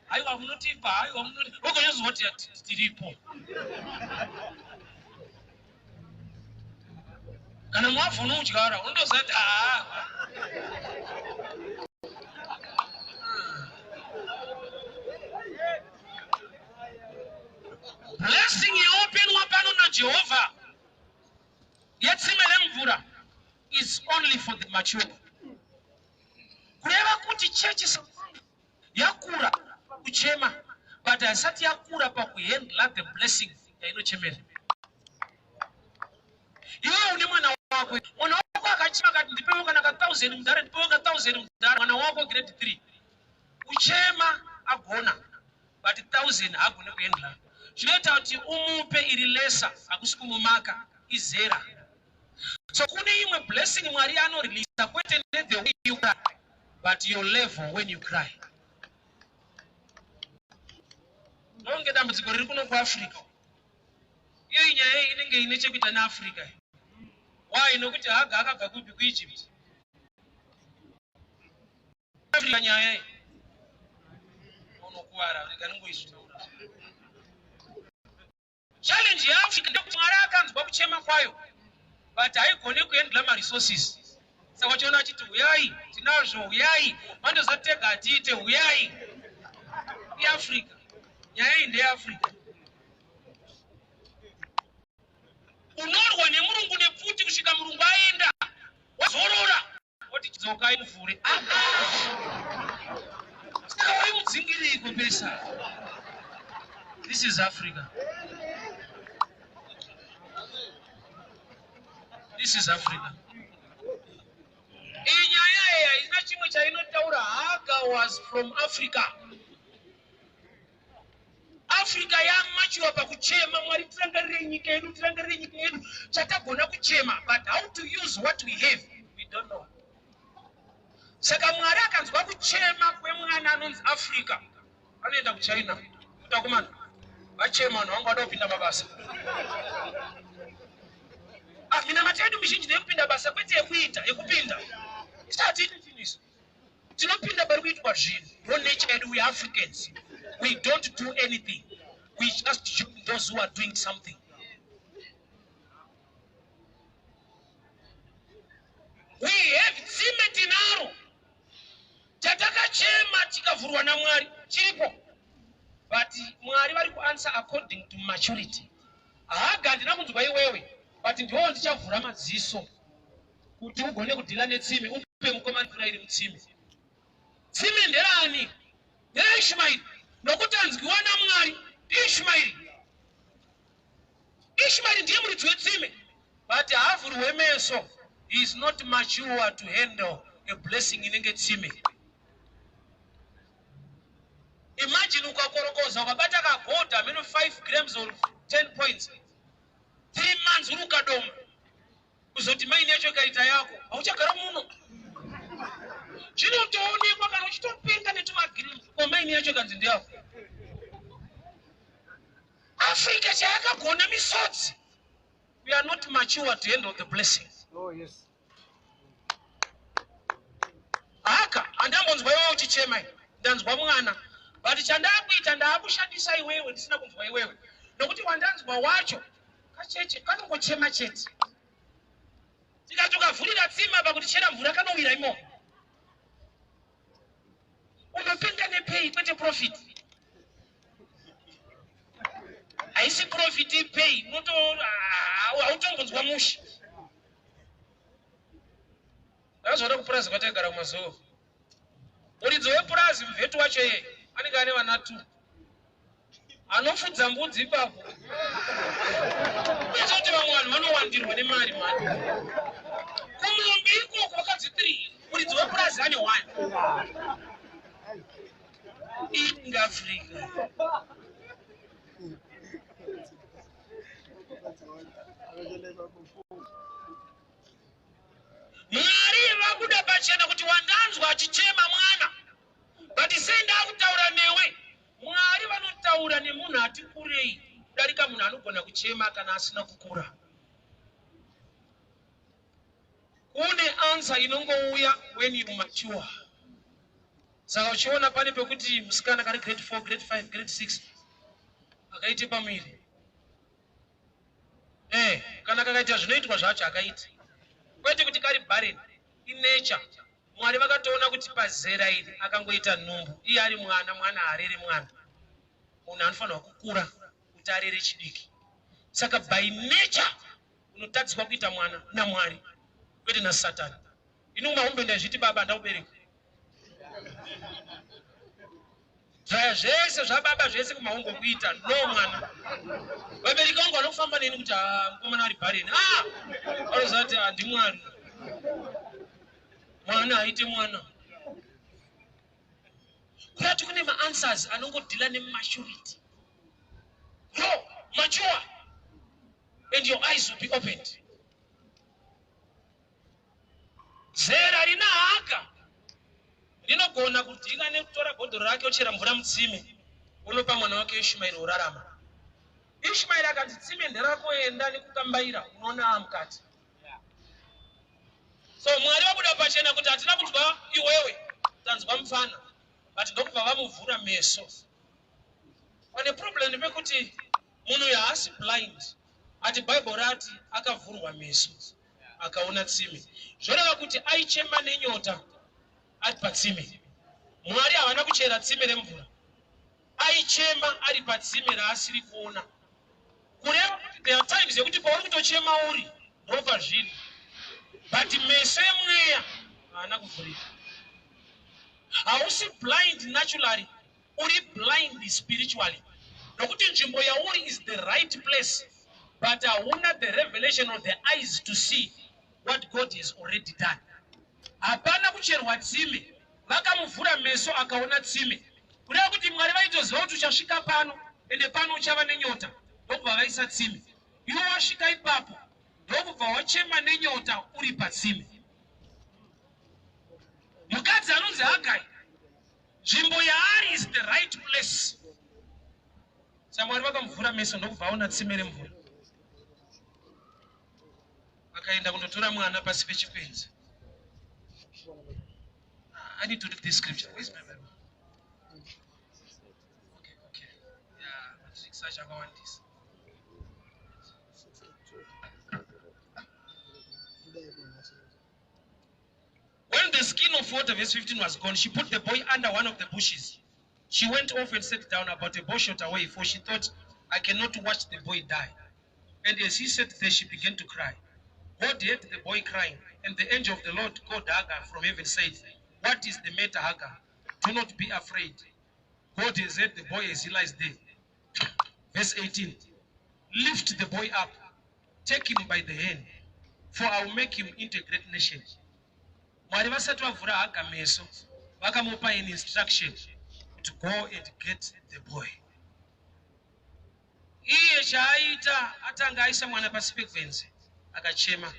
haiwa munotipa, haiwa munoti wegonyozwa kuti tiripo. Kana mwavhu unoudyara, unotoziva kuti haa. Blessing yaopenwa pano naJehovha yetsime remvura is only only for the mature. Kureva kuti chechi yakura pakuchema, but haisati yakura pakuhandla the blessing yainochemera. Iwewe une mwana wako, mwana wako akachema akati, "Ndipewo kana ka1000 mudhara, ndipewo ka1000 mudhara." Mwana wako grade 3, kuchema agona, but 1000 haagone kuhandla. Zvinoita kuti umupe iri lesser, hakusi kumumaka, izera. So kune imwe blessing Mwari anoreleasa kwete nethe way you cry, but your level when you cry. Ndonge dambudziko riri kuno kuAfrica. Iyo nyaya iyi inenge ine chekuita neAfrica. Why? Nokuti Haga akabva kupi? KuEgypt. Africa nyaya iyi unokuvara. Rega ningoizvitaura. Challenge yeAfrica ndekuti Mwari akanzwa kuchema kwayo, but haigoni kuhandla maresources. Saka uchiona achiti, "Huyai, tinazvo, huyai, mandozatega, hatiite, huyai." IAfrica nyaya iyi, ndeyeAfrica. Unorwa nemurungu nepfuti kusvika murungu aenda, wazorora, woti, "Dzokai muvhure." Ah, ah. Saka waimudzingiriko pesa? This is Africa, this is Africa. Iyi nyaya iyi haina chimwe chainotaura. Haga was from Africa. Africa yamature pakuchema, "Mwari, tirangarire nyika yedu, tirangarire nyika yedu." Chatagona kuchema, but how to use what we have, we don't know. Saka Mwari akanzwa kuchema kwemwana anonzi Africa, anoenda kuChina kuti, "Akomana, vachema vanhu vangu, vada kupinda mabasa." Ah, minamato yedu mizhinji ndeyekupinda basa, kwete yekuita yekupinda. Isati chinhu isu tinopinda pari kuitwa zvinhu. Ndo nature yedu. We Africans, we don't do anything, we just join those who are doing something. We have tsime, tinaro chatakachema tikavhurwa naMwari, chiripo, but Mwari vari kuanswer according to maturity. Haga, handina kunzwa iwewe, but ndiwowo ndichavhura maziso kuti ugone kudeala netsime, upe mukomana mvura iri mutsime. Tsime nderani? NderaIshmaeri, nokuti anzwiwa naMwari ndiIshmaeri. Ishmaeri ndiye muridzi wetsime, but haavhurwe meso. He is not mature to handle a blessing inenge tsime. Imagine ukakorokoza, ukabata kagold amene 5 grams or 10 points, 3 months uri ukadoma, kuzoti mine yacho ikaita yako, hauchagara muno. Zvinotoonekwa kana uchitopenga netumagrams, ko mine yacho ikanzi ndeyako. Africa chayakagona misodzi. We are not mature to handle the blessing. Oh, yes. Haka, handambonzwa iwewe uchichema, ndanzwa mwana, but chandakuita, ndaakushandisa iwewe ndisina kunzwa iwewe, nokuti wandanzwa wacho kacheche kanongochema chete. Tikati ukavhurira tsima pakuti chera mvura, kanowira imomo. Unopenga nepay, kwete profit. Haisi profit, ipay. Hautombonzwa mushe. Ndakazoda kupurazi kwataigara kumazuva, muridzi wepurazi, muvheti wacho iye anenge ane vana 2, anofudza mbudzi ipapo. Unoita kuti vamwe vanhu vanowandirwa nemari mani. Kumombe ikoko vakadzi 3, muridzi wepurazi ane 1. Inga Africa. Akacheleka kufu. Mwari vabuda pachena kuti wandanzwa achichema mwana, but sei ndakutaura newe? Mwari vanotaura nemunhu ati kurei kudarika munhu anogona kuchema kana asina kukura. Kune answer inongouya when you mature. Saka uchiona pane pekuti musikana kari grade 4, grade 5, grade 6 akaite pamuviri, kana kakaita zvinoitwa zvacho akaita, kwete kuti kari barren, inature. Mwari vakatoona kuti pazera iri akangoita nhumbu iye ari mwana, mwana haarere mwana. Munhu anofanirwa kukura kuti arere chidiki. Saka by nature unotadziswa kuita mwana naMwari, kwete naSatani. Ini kumahombe ndaizviti baba ndakubereka. Zvaya zvese zvababa zvese kumahombe kuita no mwana. Vabereki vangu vanofamba neni kuti ah, mukomana ari bhareni. Ah! Vanoziva kuti handimwari. Mwana haite mwana. Kurati kune maanswers anongodhila nematurity. Grow, mature, and your eyes will be opened. Zera rina Haga rinogona kudhila nekutora bhodhoro rake ochera mvura mutsime onopa mwana wake Ishmaeri orarama. Ishmaeri akanzi tsime nderako enda nekukambaira unoona mukati. So Mwari vabuda pachena kuti hatina kunzwa iwewe, tanzwa mufana, but ndokubva vamuvhura meso. Pane problem ndepekuti munhu uyu haasi blind, ati Bible rati akavhurwa meso akaona tsime, zvoreva kuti aichema nenyota ari patsime. Mwari havana kuchera tsime remvura, aichema ari patsime raasiri kuona. Kureva kuti there are times yekuti pauri kutochema uri ndopazviri, but meso emweya haana kuvhurika. Hausi blind naturally, uri blind spiritually, nokuti nzvimbo yauri is the right place, but hauna the revelation of the eyes to see what God has already done. Hapana kucherwa tsime, vakamuvhura meso akaona tsime. Kureva kuti Mwari vaitoziva kuti uchasvika pano, ende pano uchava nenyota, ndokubva vaisa tsime. Iwe wasvika ipapo ndokubva wachema nenyota uri patsime. Mukadzi anonzi Hagai, nzvimbo yaari is the right place. SaMwari vakamuvhura meso ndokubva aona tsime remvura. Akaenda kundotora mwana pasi pechikwenzi. I need to read this scripture. Where's my Bible? Okay, okay. Yeah, matricks acho akawandisa. When the skin of water, verse 15, was gone, she put the boy under one of the bushes. She went off and sat down about a bowshot away, for she thought, I cannot watch the boy die. And as he sat there, she began to cry. God heard the boy crying, and the angel of the Lord called Hagar from heaven, said, What is the matter, Hagar? Do not be afraid. God has heard the boy as he lies there. Verse 18, Lift the boy up, take him by the hand, for I will make him into a great nation. Mwari vasati vavhura Hagar meso, vakamupa an instruction to go and get the boy. Iye chaaita atanga aisa mwana pasi pegwenzi akachema.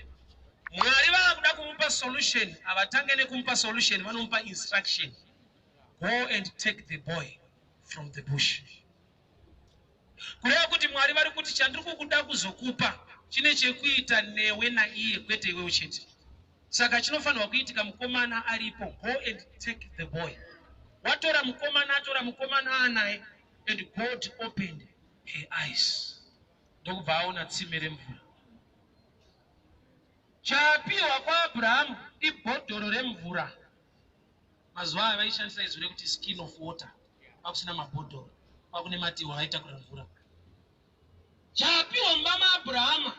Mwari vava kuda kumupa solution, havatange nekumupa solution, vanomupa instruction. Go and take the boy from the bush. Kureva kuti Mwari vari kuti chandiri kukuda kuzokupa chine chekuita newe naiye kwete iwewe chete. Saka chinofanirwa kuitika mukomana aripo, go and take the boy. Watora mukomana, atora mukomana anaye, and God opened her eyes. Ndokubva aona tsime remvura. Chapiwa kwaAbrahamu ibhodhoro remvura. Mazuva aya vaishandisa izwi rekuti skin of water, pakusina mabhodhoro, kwakune matihwa vaitakura mvura. Chapiwa mumba maAbrahama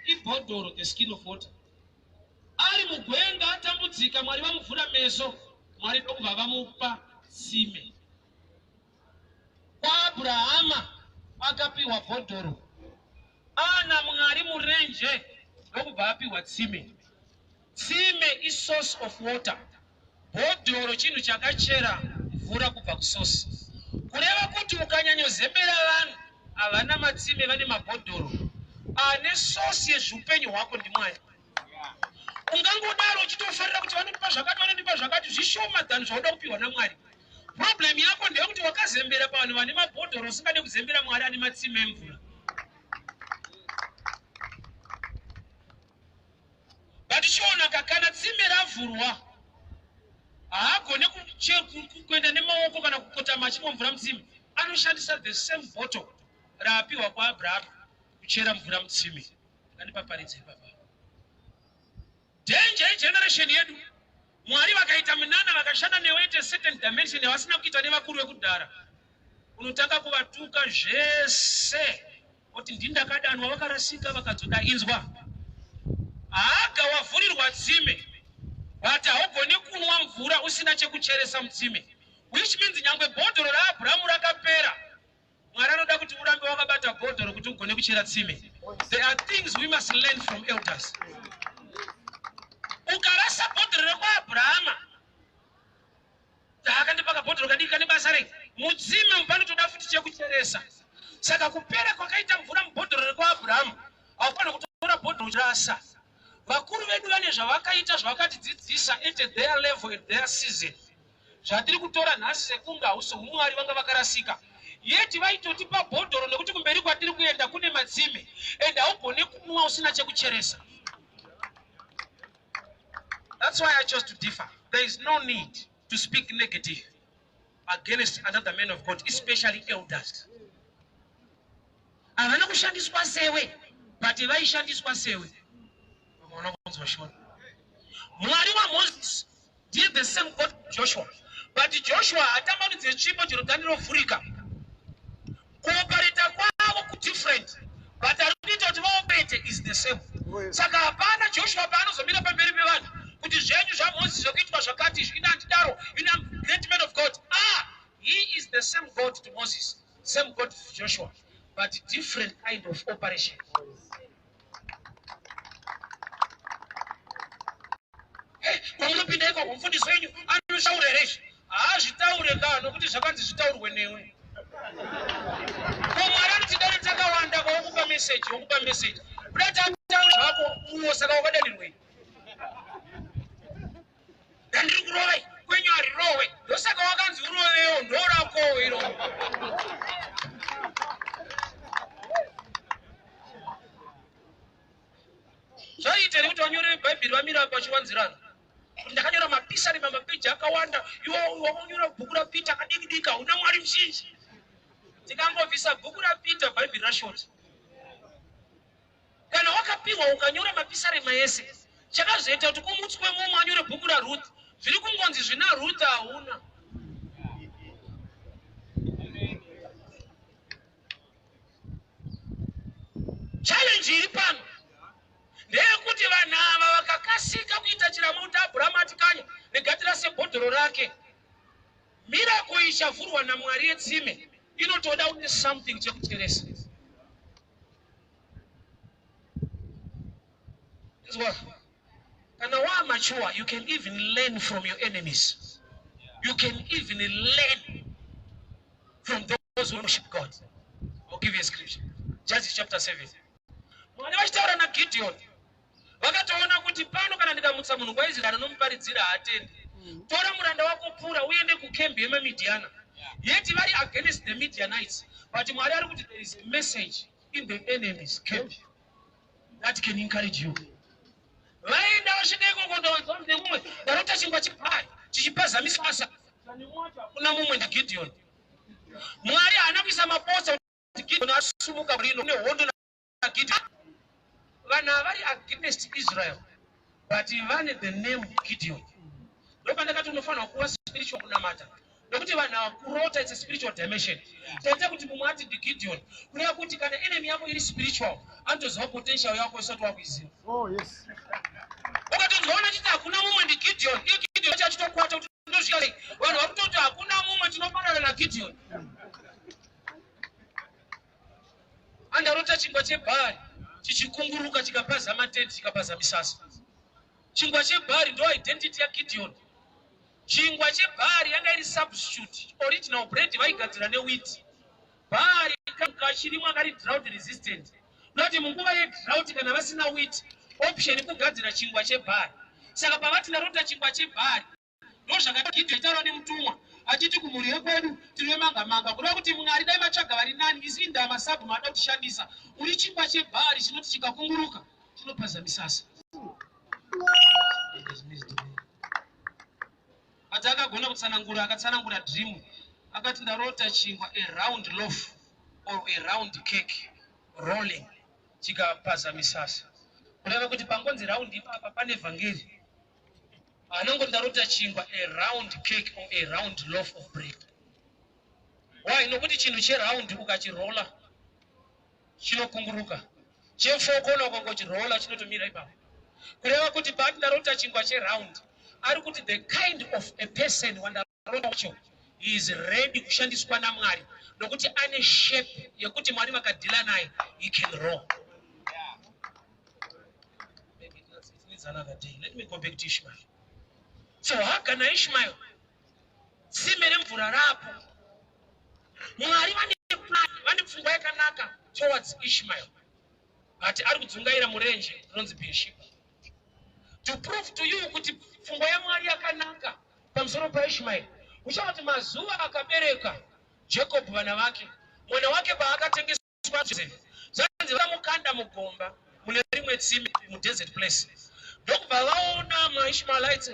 ibhodhoro, the skin of water. Ari mugwenga atambudzika, Mwari vamuvhura meso, Mwari ndokubva vamupa tsime. KwaAbrahama akapiwa bhodhoro, ana Mwari murenje ndokubva apiwa tsime. Tsime isource of water. Bhodhoro chinhu chakachera mvura kubva kusource. Kureva kuti ukanyanyozembera vanhu havana matsime, vane mabhodhoro. Ane source yezvupenyu hwako ndiMwari. Ungangodaro uchitofarira kuti vanondipa zvakati, vanondipa zvakati, zvishoma than zvauda kupiwa naMwari. Problem yako ndeyekuti wakazembera pavanhu vane mabhodhoro usingade kuzembera Mwari ane matsime emvura. But chionaka kana tsime ravhurwa haagone kuenda nemaoko kana kukotama achimwa mvura mutsime. Anoshandisa the same bottle raapiwa kwaAbraham kuchera mvura mutsime. Ngandipaparidze ipapa. Danger yegeneration yedu, Mwari vakaita minana vakashanda newe at a certain dimension yavasina kuita nevakuru vekudhara, unotanga kuvatuka zvese kuti ndindakadanwa, vakarasika vakadzoka. Inzwa, Haga wavhurirwa tsime. But haugoni kunwa mvura usina chekucheresa mutsime, which means nyangwe bhodhoro raAbhuramu rakapera, Mwari anoda kuti urambe wakabata bhodhoro kuti ugone kuchera tsime. There are things we must learn from elders. Ukarasa bhodhoro rekwaAbhurahama, akandipa kabhodhoro kadiki kane basa rei? Mutsime panotoda futi chekucheresa. Saka kupera kwakaita mvura mubhodhoro rekwaAbhurahamu, haufanira kutora bhodhoro uchirasa. Vakuru vedu vane zvavakaita, zvavakatidzidzisa at their level, at their season. Zvatiri kutora nhasi sekunge hausi humwari, vanga vakarasika. Yeti vaitotipa bhodhoro nekuti kumberi kwatiri kuenda kune matsime, and haugone kunwa usina chekucheresa. That's why I chose to differ. There is no need to speak negative against another man of God, especially elders. Havana kushandiswa sewe, but vaishandiswa sewe. Vamaona kunzwa shona. Mwari waMoses ndiye the same God Joshua, but Joshua hatambanudze tsvimbo Jorodhani rovhurika. Kuoperate kwavo kudifferent, but ari kuita kuti vaoperate is the same. Saka hapana Joshua paanozomira pamberi pevanhu kuti zvenyu zvaMoses zvekuitwa zvakati izvi, ina handidaro, ina great man of God. Ah, he is the same God to Moses, same God to Joshua, but different kind of operation. Kwamunopinda ikoko, mufundisi wenyu anoshaura here izvi? Haazvitaure ka, nokuti zvakanzi zvitaurwe newe. Ko Mwari anoti dare takawanda kwawokupa meseji, wokupa meseji kuda tautaura zvako uwo. Saka wakadanirwei? Ndandiri kurovai kwenyu harirowe, ndosaka wakanzi urovewo, ndorakowo iro. Zvaiita here kuti vanyore vebhaibheri vamira apa vachiwanzirana kuti ndakanyora mapisarema mapeji akawanda, iwo wakanyora bhuku raPita kadiki diki, hauna Mwari muzhinji? Tikangobvisa bhuku raPita, bhaibheri rashoti. Kana wakapiwa ukanyora mapisarema ese, chakazoita kuti kumutswe mumwe anyore bhuku raRuth, zviri kungonzi zvina Ruth hauna. Challenge iri pano ndeyekuti vanhu ava vakakasika kuita chiramo kuti Abhurahama atikanya regatira sebhodhoro rake. Miracle ichavhurwa naMwari yetsime inotoda une something chekucheresa. Inzwa, kana wamature, you can even learn from your enemies. You can even learn from those who worship God. I'll give you a scripture, Judges chapter 7. Mwari vachitaura naGideon, vakatoona kuti pano kana ndikamutsa munhu kwaIsraeri anomuparidzira haatendi. Tora muranda wako Pura uende kukembi yemaMidhiana. Yeti vari against the Midianites, but Mwari ari kuti there is a message in the enemy's camp that can encourage you. Vaenda, vasvika ikoko, ndawanzwa nemumwe, ndarota chingwa chebhari chichipaza misasa. Kuna mumwe ndiGideon. Mwari haana kuisa maposa kuti Gideon asumuka rino nehondo naGideon. Vanhu ava vari against Israel, but vane the name Gideon. Ndopandakati unofanira kuva spiritual kunamata, nekuti vanhu ava kurota, it's a spiritual dimension. Taita kuti mumwe ati ndiGideon, kureva kuti kana enemy yako iri spiritual, anotoziva potential yako isati wakuiziva. Oh, yes. Ukatonzwaona chiti hakuna mumwe ndiGideon, iye Gideon acho achitokwata kuti ndozvika sei. Vanhu vakutoti hakuna mumwe, tinofanana naGideon. Andarota chingwa chebhari chichikunguruka chikapaza matende, chikapaza misasa. Chingwa chebhari ndo identity yaGideon. Chingwa chebhari yanga iri substitute. Original bread vaigadzira newheat. Bhari kachirimwa kari drought resistant, noti munguva yedrought kana vasina wheat, option kugadzira chingwa chebhari. Saka pavati ndarota chingwa chebhari, ndo zvakati Gideon nemutumwa achiti kumhuri yekwedu tiri manga manga, kuda kuti Mwari dai vatsvaga vari nani, isi indama sabhu mada kutishandisa. Uri chingwa chebhari chinoti chikakunguruka chinopaza misasa. But akagona kutsanangura, akatsanangura dream. Akati ndarota chingwa, a round loaf or a round cake rolling, chikapaza misasa. Kureva kuti pangonzi round ipapa pane vhangeri. Anongoti ndarota chingwa, a round cake or a round loaf of bread. Why? Nokuti chinhu cheround ukachirola chinokunguruka. Chefokona ukangochirola chinotomira ipapo. Kureva kuti paati ndarota chingwa cheround, Ari kuti the kind of a person wandarota wacho, he is ready kushandiswa naMwari, nokuti ane shape yekuti Mwari vakadeala naye, he can roll. Maybe it needs another day. Let me go back to Ishmael. So Haga naIshmael, tsime remvura rapo. Mwari vane plan, vane pfungwa yakanaka towards Ishmael, but ari kudzungaira murenje rinonzi Beersheba. To prove to you kuti pfungwa yaMwari yakanaka pamusoro paIshmael, uchaona kuti mazuva akabereka Jacob vana vake, mwana wake paakatengeswa Joseph, zvanzi vamukanda mugomba mune rimwe tsime mudesert place, ndokubva vaona maIshmaelites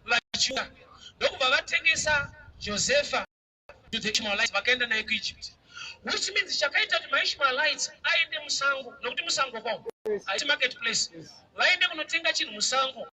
vachiuya, ndokubva vatengesa Josefa to the Ishmaelites, vakaenda naye kuEgypt. Which means chakaita kuti maIshmaelites aende musango, nokuti musango kwao haisi market place, vaende kunotenga chinhu musango,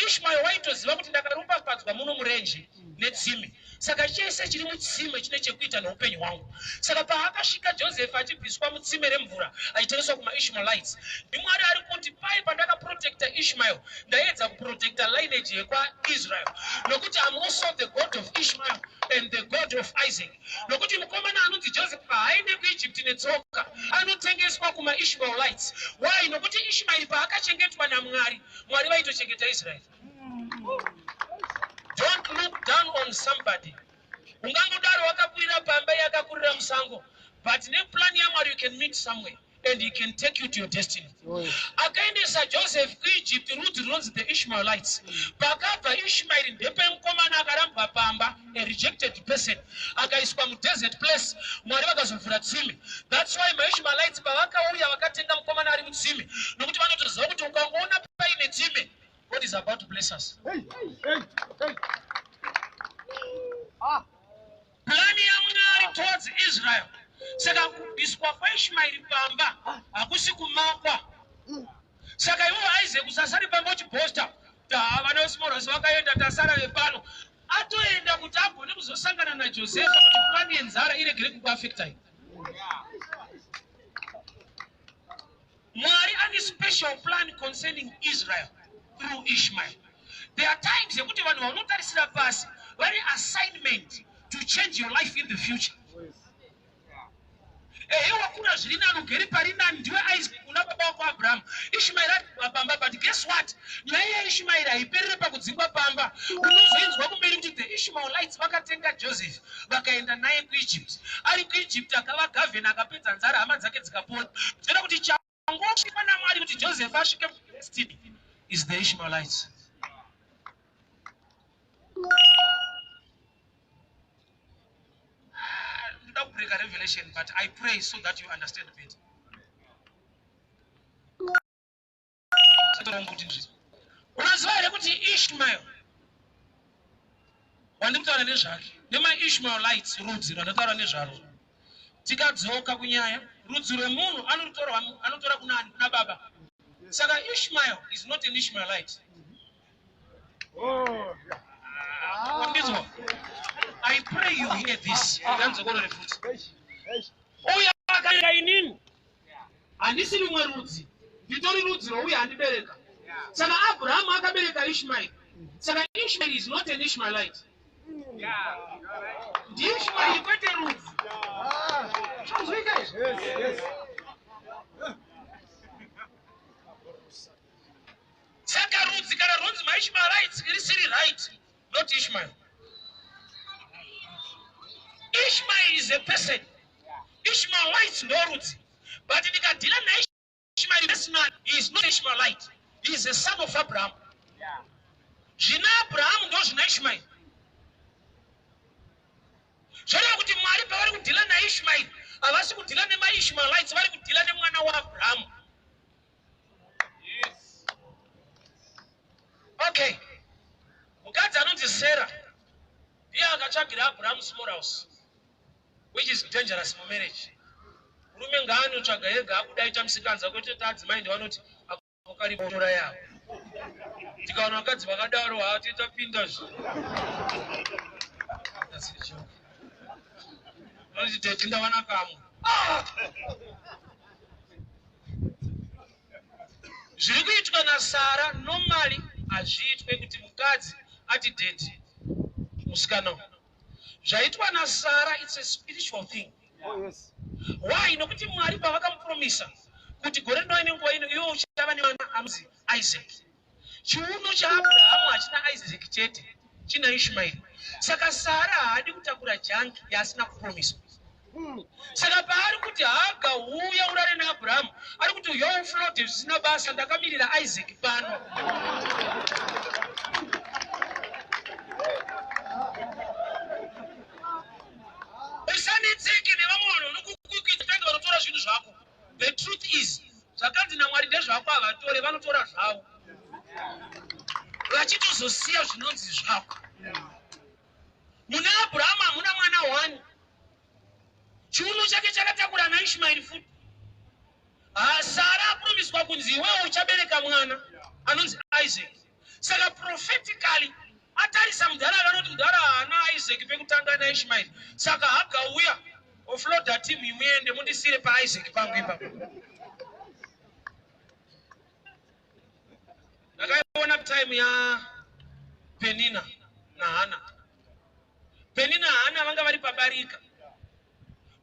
Ishmael waitoziva kuti ndakaropafadzwa muno murenje netsime, saka chese chiri mutsime chine chekuita neupenyu hwangu. Saka paakasvika Joseph achibviswa mutsime remvura achitengeswa kumaIshmaelites, ndiMwari ari kuti pai pandakaprotecta Ishmael, ndaedza kuprotecta lineage yekwaIsrael, nokuti am also the God of Ishmael and the God of Isaac. Nokuti mukomana anonzi Joseph haaende kuEgypt netsoka, anotengeswa kumaIshmaelites. Why? Nokuti Ishmaeri paakachengetwa naMwari, Mwari vaitochengeta Israel. Don't look down on somebody. Ungangodaro wakakurira pamba, yakakurira musango, but neplan yaMwari you can meet somewhere and he can take you to your destiny. Akaendesa Joseph kuEgypt rudzi runonzi the Ishmaelites. Pakabva Ishmaeri ndepemukomana akarambwa pamba, a rejected person, akaiswa mudesert place. Mwari vakazovhura tsime. That's why maIshmaelites pavakauya vakatenga mukomana ari mutsime, nokuti vanotoziva kuti ukangoona paine tsime, God is about to bless us. Hey, hey, hey. Ah, Plan yaMwari towards Israel. Saka kubviswa kwaIshmaeri pamba hakusi kumakwa. Saka iwo Isaac usasari pamba uchiboasta, "Vana veSmallhouse vakaenda, tasara vepano." Atoenda kuti agone kuzosangana naJosefa, kuti plan yenzara iregere kukuaffectai. Mwari ane special plan concerning Israel through Ishmael. There are times yekuti vanhu vaunotarisira pasi vane assignment to change your life in the future. Ehe, wakura zviri nani, ugere pari nani, ndiwe Isaac una baba wako Abraham. Ishmaeri adzingwa pamba, but guess what? Nyaya yaIshmaeri haiperere pakudzingwa pamba. Unozoinzwa kumberi kuti the Ishmaelites vakatenga Joseph, vakaenda naye kuEgypt. Ari kuEgypt akava governor, akapedza nzara, hama dzake dzikapona. Zvinoda kuti changosvikwa naMwari kuti Joseph asvike mudestiny is the Ishmaelites. Ah, ndoda kubreaka revelation, but I pray so that you understand better. Kuti unoziva here kuti Ishmael wandiri kutaura nezvake nemaIshmaelites, rudzi rwandataura nezvaro, tikadzoka kunyaya, rudzi rwemunhu anotora kunani? Kuna baba. Saka Ishmael is not an Ishmaelite. Oh, yeah. Wandinzwa? I pray you hear this. Ndanzokorore futi. Hey, hey. Uyo akabereka inini handisi rumwe rudzi, nditori rudzi rwouyo handibereka. Saka Abrahamu akabereka Ishmael. Saka Ishmael is not an Ishmaelite. NdiIshmael, kwete rudzi. Ah, Zvanzwika izvi? Yes. Saka rudzi kana runzi maIshmaelites risiri right, not Ishmael. Ishmael is a person, Ishmaelites ndo rudzi, but ndikadeala naIshmael personal, he is not Ishmaelite. He is a son of Abraham. Zvina Abrahamu ndo zvina Ishmael. Zvoreva kuti Mwari pavari kudeala naIshmael, havasi kudeala nemaIshmaelites, vari kudeala nemwana waAbrahamu. Okay, mukadzi anonzi Sarah ndiye akatsvagira Abrahamu small house, which is dangerous mumarriage. Murume ngaanotsvaga ega, abuda aita musikanza, kwete taadzimai ndivanoti akaritora yavo. Tikaona vakadzi vakadaro, hatitapinda zve. That's a joke. Vanoti tete ndawana kamwe. Ah! Zviri kuitwa naSara normally. Hazviitwe kuti mukadzi ati daddy musikana uyu. Zvaitwa naSara, it's a spiritual thing. Oh, yes. Why? Nokuti Mwari pavakamupromisa kuti gore rinouya nenguva ino iwe uchava nemwana anonzi Isaac, chiuno chaAbrahamu hachina Isaac chete, china Ishmaeri. Saka Sara haadi kutakura junk yaasina kupromiswa. Saka paari kuti, "Haga, uya urare naAbrahamu," ari kuti, "Yo, offload zvisina basa, ndakamirira Isaac pano." Usanetseke nevamwe vanhu vanokukwikidza tange vanotora zvinhu zvako. The truth is, zvakanzi naMwari ndezvako, havatore, vanotora zvavo vachitozosiya zvinonzi zvako. Muna Abrahamu hamuna mwana 1, chiuno chake chakatakura naIshmaeri futi. Sara apromiswa kunzi iwewe uchabereka mwana anonzi Isaac. Saka prophetically atarisa mudhara, akanoti mudhara haana Isaac pekutanga naIshmaeri. Saka Haga, uya offloada team, imuende mundisire paIsaac pangu ipapo. Ndakaiona time yaPenina naHana. Penina, Hana vanga vari pabarika,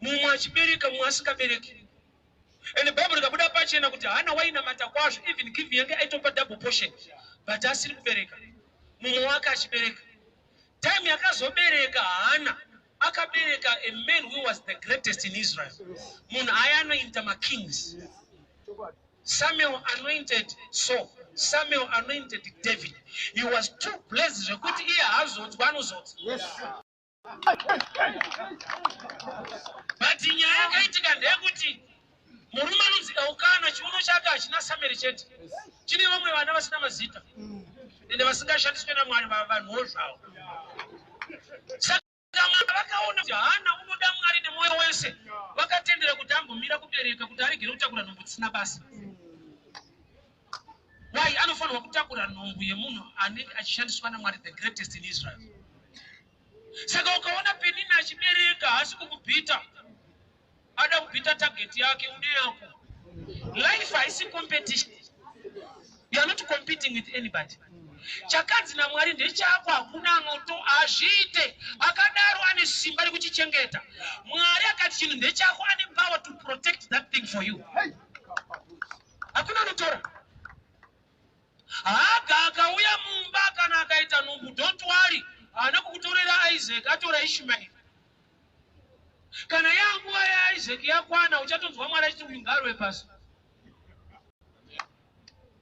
mumwe achibereka, mumwe asingabereki. Ende Bhaibheri rikabuda pachena kuti Hana wainamata kwazvo, even giving yange aitopa double portion, but asiri kubereka, mumwe wake achibereka. Time yakazobereka Hana, akabereka a man who was the greatest in Israel, munhu aianointa makings. Samuel anointed Saul, Samuel anointed David. He was too blessed zvekuti iye haazodzwa, anozodzwa. But nyaya yakaitika ndeyekuti murume anonzi Elkana, chiuno chake hachina Samueri chete, chine vamwe vana vasina mazita ende vasingashandiswe naMwari, vanhuwo zvavo. Saka vakaona kuti Hana unoda Mwari nemwoyo wese, vakatendera kuti ambomira kubereka kuti aregere kutakura nhumbu dzisina basa. Why? Anofanirwa kutakura nhumbu yemunhu anenge achishandiswa naMwari, the greatest in Israel. Saka ukaona Penina achibereka, haasi kukubhita, ada kubhita target yake. Une yako life, haisi competition. You are not competing with anybody. Chakanzi naMwari ndechako, hakuna anoto hazviite. Akadaro ane simba rekuchichengeta. Mwari akati chinhu ndechako, ane power to protect that thing for you. Hakuna anotora. Haga akauya mumba kana akaita nhumbu, don't worry, haana kukutorera Isaac, atora Ishmaeri. Kana yanguva yaIsaac yakwana, uchatonzwa Mwari achiti, "Uyu ngaarwe pasi."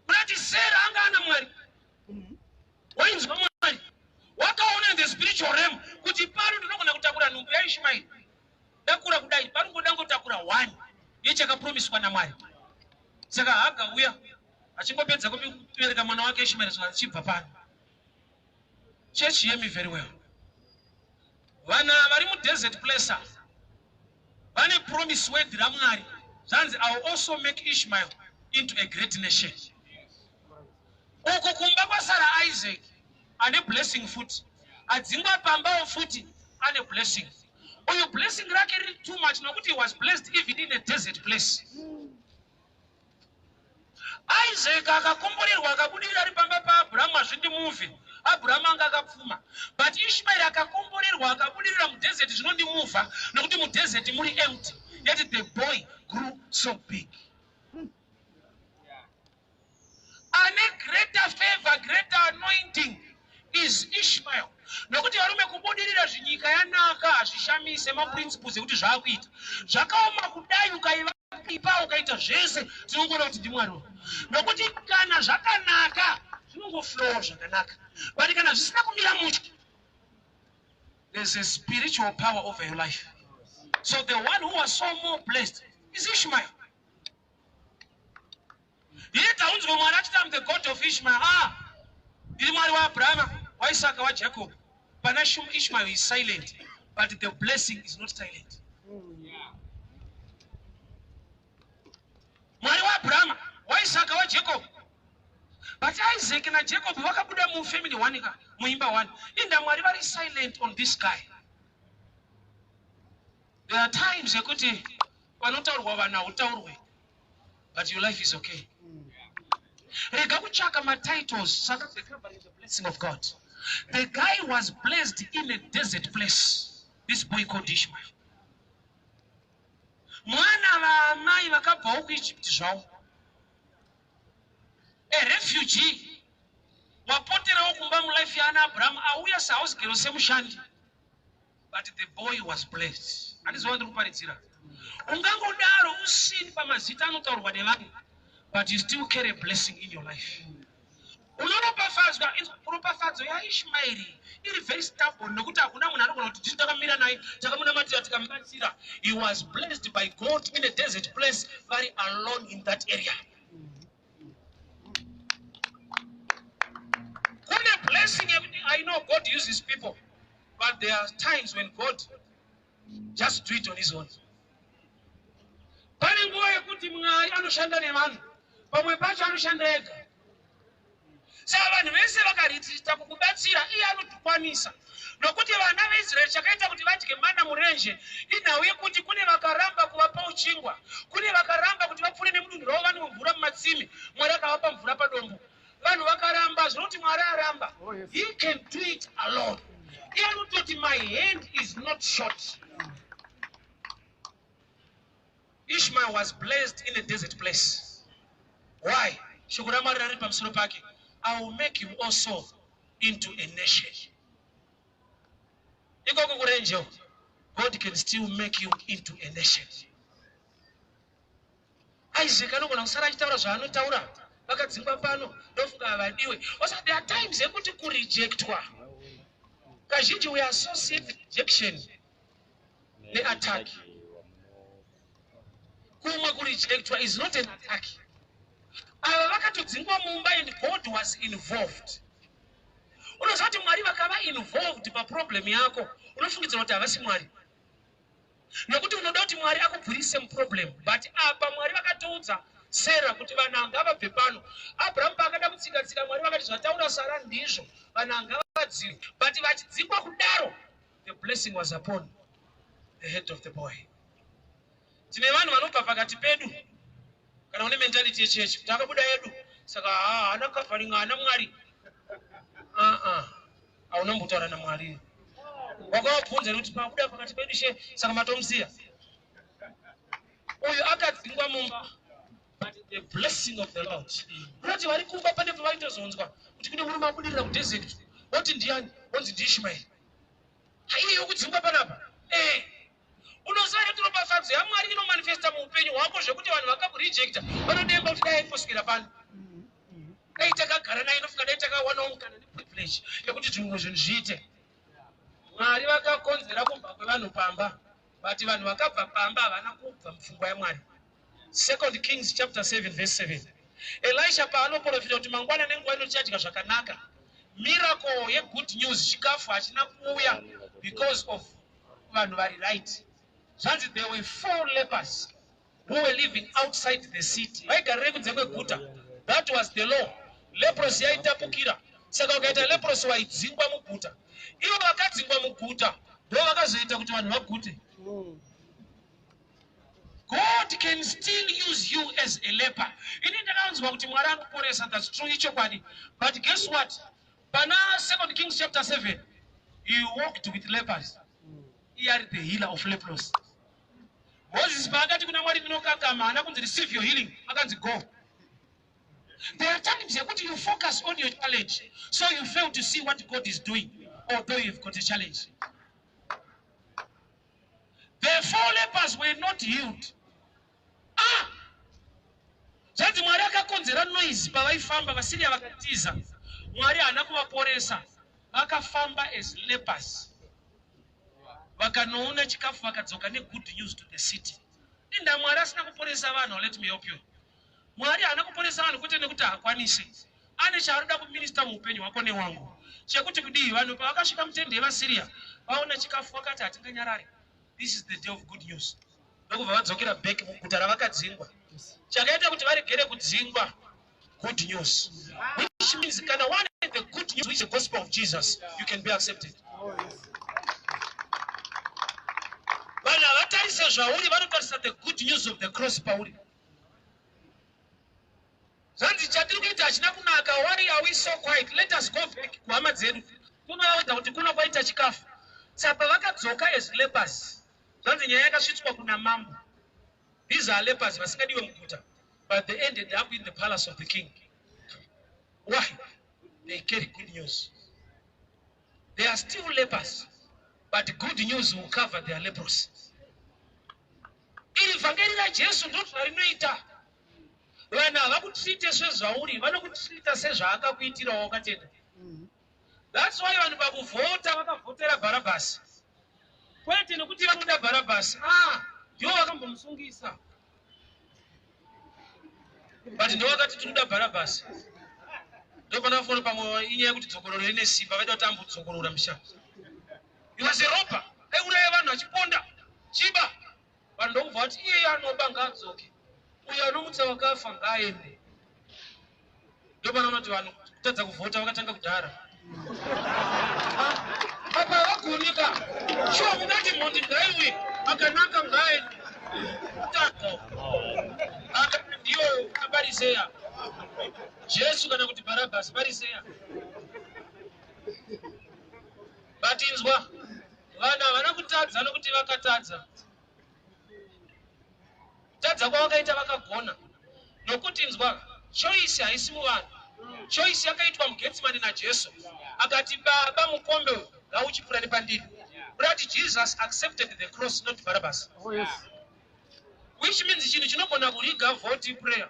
Unati Sara anga ana Mwari, wainzwa Mwari, wakaona in the spiritual realm kuti pano ndinogona kutakura nhumbu yaIshmaeri, dakura kudai, panongoda ngotakura one yechakapromiswa naMwari. Saka Haga uya achingopedza kubereka mwana wake Ishmaeri, so achibva pano. Church, hear me very well. Vana vari mudesert place vane promise word raMwari. Zvanzi, "I will also make Ishmael into a great nation." Uku kumba kwasara Isaac ane blessing futi, adzingwa pambawo futi ane blessing. Uyu blessing rake riri too much nokuti he was blessed even in a desert place. Isaac akakomborerwa, akabudirira ari pamba paAbhurahamu. Hazvindimuvhi, Abhurahamu anga akapfuma. But Ishmaeri akakomborerwa, akabudirira mudesert. Zvinondimuvha nokuti mudesert muri empty, yet the boy grew so big. Ane greater favor, greater anointing is Ishmael, nokuti varume, kubudirira zvinyika yanaka hazvishamise. Maprinciples ekuti zvaakuita zvakaoma kudai, ukaiva ipa, ukaita zvese, tinongoona kuti ndiMwari uyu, nokuti kana zvakanaka zvinongoflowa zvakanaka, but kana zvisina kumira mushe, there's a spiritual power over your life. So the one who was so more blessed is Ishmael. Iye taunzwa Mwari achiti, "Am the God of Ishmael." Ah, ndiri Mwari waAbrahama, waIsaka, waJacob. Pana Ishmael is silent, but the blessing is not silent. Mwari waAbrahama, waIsaka, waJacob, but Isaac naJacob vakabuda mufamily one ka, muimba one. Inda Mwari vari silent on this guy. There are times yekuti panotaurwa vanhu hautaurwe, but your life is okay. Rega kutsvaka matitles, saka the covering the blessing of God. The guy was blessed in a desert place, this boy called Ishmael, mwana vaamai vakabvawo kuEgypt zvavo, a refugee wapoterawo kumba mulife yaana Abrahamu, auya sehouse girl, semushandi, but the boy was blessed. Handizova ndiri kuparidzira. Ungangodaro usini pamazita anotaurwa nevanhu, but you still carry a blessing in your life. Unoropafadzwa. Ropafadzo yaIshmaeri iri very stubborn, nekuti hakuna munhu anogona kuti tisi takamira naye, takamunamatira, tikamubatsira. He was blessed by God in a desert place, very alone in that area. Kune blessing yekuti, I know God uses people, but there are times when God just do it on his own. Pane nguva yekuti Mwari anoshanda nevanhu, pamwe pacho anoshanda ega. Saka vanhu vese vakaretreata kukubatsira, iye anotikwanisa, nokuti vana veIsraeri, chakaita kuti vadye mana murenje inhau yekuti kune vakaramba kuvapa uchingwa, kune vakaramba kuti vapfuure nemudunhu ravo vanwe mvura mumatsime. Mwari akavapa mvura padombo, vanhu vakaramba. Zvinoti Mwari aramba? Oh, yes. He can do it alone. Iye anototi, "My hand is not short." Ishmael was blessed in a desert place. Why? Shoko raMwari rari pamusoro pake: "I will make him also into a nation." Ikoko kurenje, God can still make you into a nation. Isaac anogona kusara achitaura zvaanotaura, vakadzingwa pano, ndofunga havadiwe. Also, there are times ekuti kurejectwa, kazhinji we associate rejection neattack. Kumwe kurejectwa is not an attack. Ava vakatodzingwa mumba and God was involved. Unoziva kuti Mwari vakava involved paproblem yako, unofungidzira kuti havasi Mwari, nokuti unoda kuti Mwari akubvurise muproblem. But apa Mwari vakatoudza Sara kuti vanhu ngavabve pano. Abrahamu paakada kutsika-tsika, Mwari vakati, "Zvataura Sara ndizvo, vanhu ngavadziwe." But vachidzingwa kudaro, the blessing was upon the head of the boy. Tine vanhu vanobva pakati pedu, kana une mentality yechechi kuti akabuda yedu, saka haana covering, haana Mwari. Aa, hauna mbotaura naMwari. Wakavabvunza kuti pabuda pakati pedu she, saka matomusiya uyu akadzingwa mumba, but the blessing of the Lord. Kunoti vari kumba, pane pavaitozonzwa kuti kune murume abudirira kudesert, woti ndiani? Wonzi ndiIshmaeri. Haiye yokudzingwa panapa. Unoziva here kuti ropafadzo yaMwari inomanifesta muupenyu hwako, zvekuti vanhu vakakurejecta vanodemba kuti dai aimboswera pano, dai takagara naye, inofunga dai takawanawo mukana neprivilege yekuti zvimwe zvinhu zviite. Mwari vakakonzera kubva kwevanhu pamba, but vanhu vakabva pamba havana kubva mupfungwa yaMwari. Second Kings chapter 7 verse 7, Elisha paanoprofita kuti mangwana nenguva inochadya zvakanaka, miracle yegood news, chikafu hachina kuuya because of vanhu vari right. Zvanzi there were four lepers who were living outside the city. Vaigarire kunze kweguta. That was the law. Leprosy yaitapukira, saka ukaita leprosy waidzingwa muguta. Ivo vakadzingwa muguta ndo vakazoita kuti vanhu vagute. God can still use you as a leper. Ini ndakanzwa kuti Mwari anoporesa. That's true, ichokwadi. But guess what? Pana Second Kings chapter 7, he walked with lepers. Iye ari the healer of leprosy. Moses paakati kuna Mwari, "Ndinokakama," haana kunzi, "Receive your healing." Akanzi, "Go." There are times yekuti you focus on your challenge, so you fail to see what God is doing, although you've got a challenge. The four lepers were not healed. Ah, zvanzi Mwari akakonzera noise pavaifamba, vaSiria vakatiza. Mwari haana kuvaporesa. Vakafamba as lepers, vakanoona chikafu, vakadzoka negood news to the city. Inda Mwari asina kuporesa vanhu? Let me help you. Mwari haana kuporesa vanhu kwete nekuti haakwanisi. Ane chaanoda kuminister muupenyu hwako newangu, chekuti kudii? Vanhu pavakasvika mutende yevaSiria, vaona chikafu, vakati, "Hatinganyarari. This is the day of good news." Ndokubva vadzokera back muguta ravakadzingwa. Chakaita kuti varegere kudzingwa, good news, which means kana one the good news, which is the gospel of Jesus, you can be accepted. Oh, yes. Vanhu havatarise zvauri, vanotarisa the good news of the cross pauri. Zvanzi chatiri kuita hachina kunaka. Why are we so quiet? Let us go back kuhama dzedu, tonovaudza kuti kuno kwaita chikafu. Saka vakadzoka as lepers. Zvanzi nyaya yakasvitswa kuna mambo. These are lepers vasingadiwe muguta, but they ended up in the palace of the king. Why? They carry good news. They are still lepers, but good news will cover their leprosy. Iri vhangeri raJesu ndo zvarinoita. Vanhu havakutreate sezvauri, vanokutreata sezvaakakuitirawo wakatenda. That's why vanhu pakuvhota vakavhotera Bharabhasi, kwete nekuti vanoda Bharabhasi. Ah, ndivo vakambomusungisa, but ndo vakati tinoda Bharabhasi. Ndopana fona pamwe inyaya yekuti dzokororo rine simba, vaida kuti ambodzokorora musha. He was a robber, aiuraya vanhu achiponda chiba. Vanhu ndokubva vati iyeye anoba ngaadzoke, uyo anomutsa vakafa ngaaende. Ndopana unoti vanhu kutadza kuvhota vakatanga kudhara. Apa havagonika shuwa mungati mhondi ngaiwe, akanaka ngaaende. Kutadza aka ndiyo abariseya Jesu kana kuti Bharabhasi, bariseya. Batinzwa, vanhu havana kutadza nokuti vakatadza. Kutadza kwavakaita vakagona, nokuti inzwa, choice haisi muvanhu. Choice yakaitwa muGetsimani naJesu. Akati, "Baba, mukombe uyu ngauchipfuura nepandiri." Kurati Jesus accepted the cross, not Barabbas. Oh, yes. Which means chinhu chinogona kuriga vote, prayer.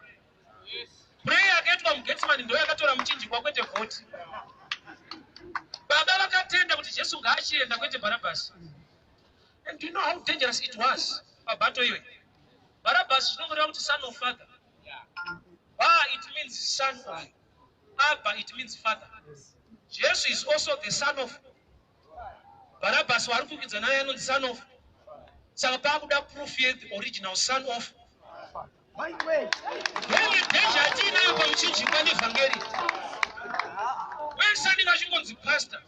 Prayer yakaitwa muGetsimani ndo yakatora muchinjikwa, kwete vote. Baba vakatenda kuti Jesu ngaachienda, kwete Bharabhasi. And do you know how dangerous it was pabato iwe? Bharabhasi zvinongoreva kuti son of father. Ba, it means son of. Abba, it means father. Jesu is also the son of. Bharabhasi waari kukwidza naye anonzi son of. Saka paakuda proof yethe original son of. My way. Ndoimwe danger yatiinayo pamuchinjikwa nevhangeri. Wese anenge achingonzi pastor,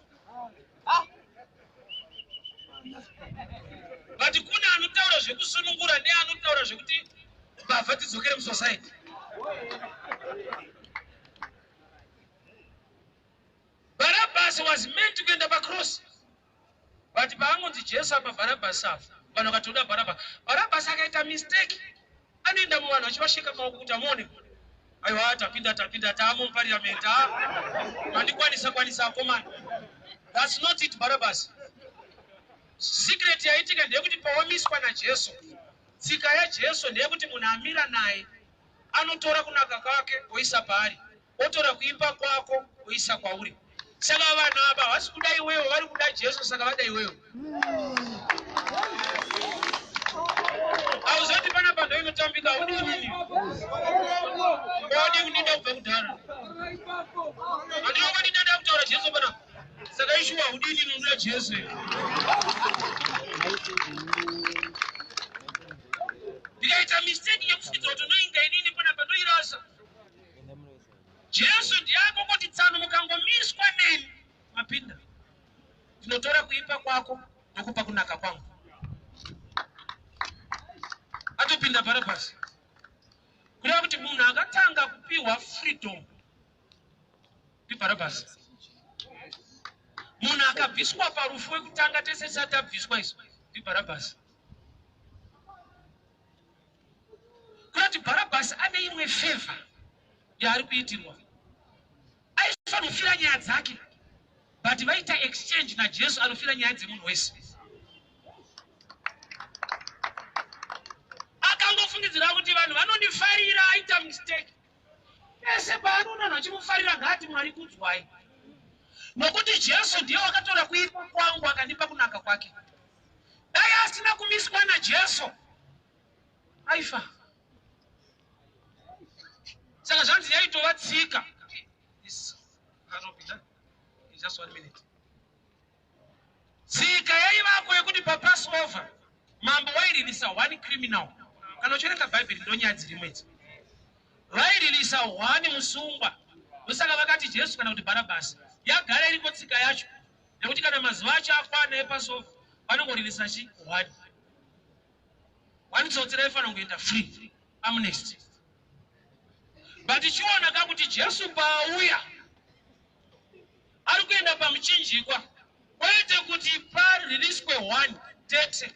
but kune anotaura zvekusunungura neanotaura zvekuti mbavha tidzokere musociety. Bharabhasi was meant kuenda pacross, but paangonzi Jesu apa, Bharabhasi afa, vanhu vakatoda Bharabhasi. Bharabhasi akaita mistake, anoenda muvanhu achivasheka maoko kuti amuone, "Aiwa, tapinda, tapinda, taamo muparliament, a mandikwanisa kwanisa akomana." That's not it. Bharabhasi, secret yaitika ndeyekuti pawamiswa naJesu, tsika yaJesu ndeyekuti munhu amira naye anotora kunaka kwake oisa paari, otora kuipa kwako oisa kwauri. Saka vanhu ava havasi kuda iwewe, vari kuda Jesu. Saka vada iwewe. Hauzoti panapa ndo inotambika. Haudi inini, wadi kundida kubva kudhara. Handinongodida da kutaura Jesu panapa. Saka ishuwa haudi inini, unoda Jesu. Ndikaita mistake yekufukidzwa kuti unoinga inini panapa, ndoirasa. Jesu ndiye akongoti tsano, mukangomiswa neni mapinda. Ndinotora kuipa kwako ndokupa kunaka kwangu. Atopinda Bharabhasi. Kureva kuti munhu akatanga kupiwa freedom ndiBharabhasi. Munhu akabviswa parufu wekutanga, tese tisati tabviswa isu, ndiBharabhasi. Kurati Bharabhasi ane imwe favor yaari kuitirwa. Aifanira kufira nyaya dzake, but vaita exchange naJesu anofira nyaya dzemunhu wese. Akangofungidzira kuti vanhu vanondifarira, aita mistake. Pese paanoona vanhu vachimufarira, ngaati, "Mwari kudzwai, nokuti Jesu ndiye wakatora kuipa kwangu akandipa kunaka kwake." Dai asina kumiswa naJesu, aifa. Saka zvanzi yaitova tsika. Just one minute. Tsika yaivako yekuti paPassover mambo wairirisa one criminal. Kana uchiverenga Bhaibheri, ndonyaya dzirimo idzi. Vairirisa one musungwa. Ndosaka vakati Jesu kana kuti Bharabhasi. Yagara iriko tsika yacho nekuti kana mazuva acho akwana ePassover, vanongoririsa chi one one. Tsotsi raifanira kungoenda free, amnesty. But chiona ka kuti Jesu paauya ari kuenda pamuchinjikwa, kwete kuti paririswe 1 tete.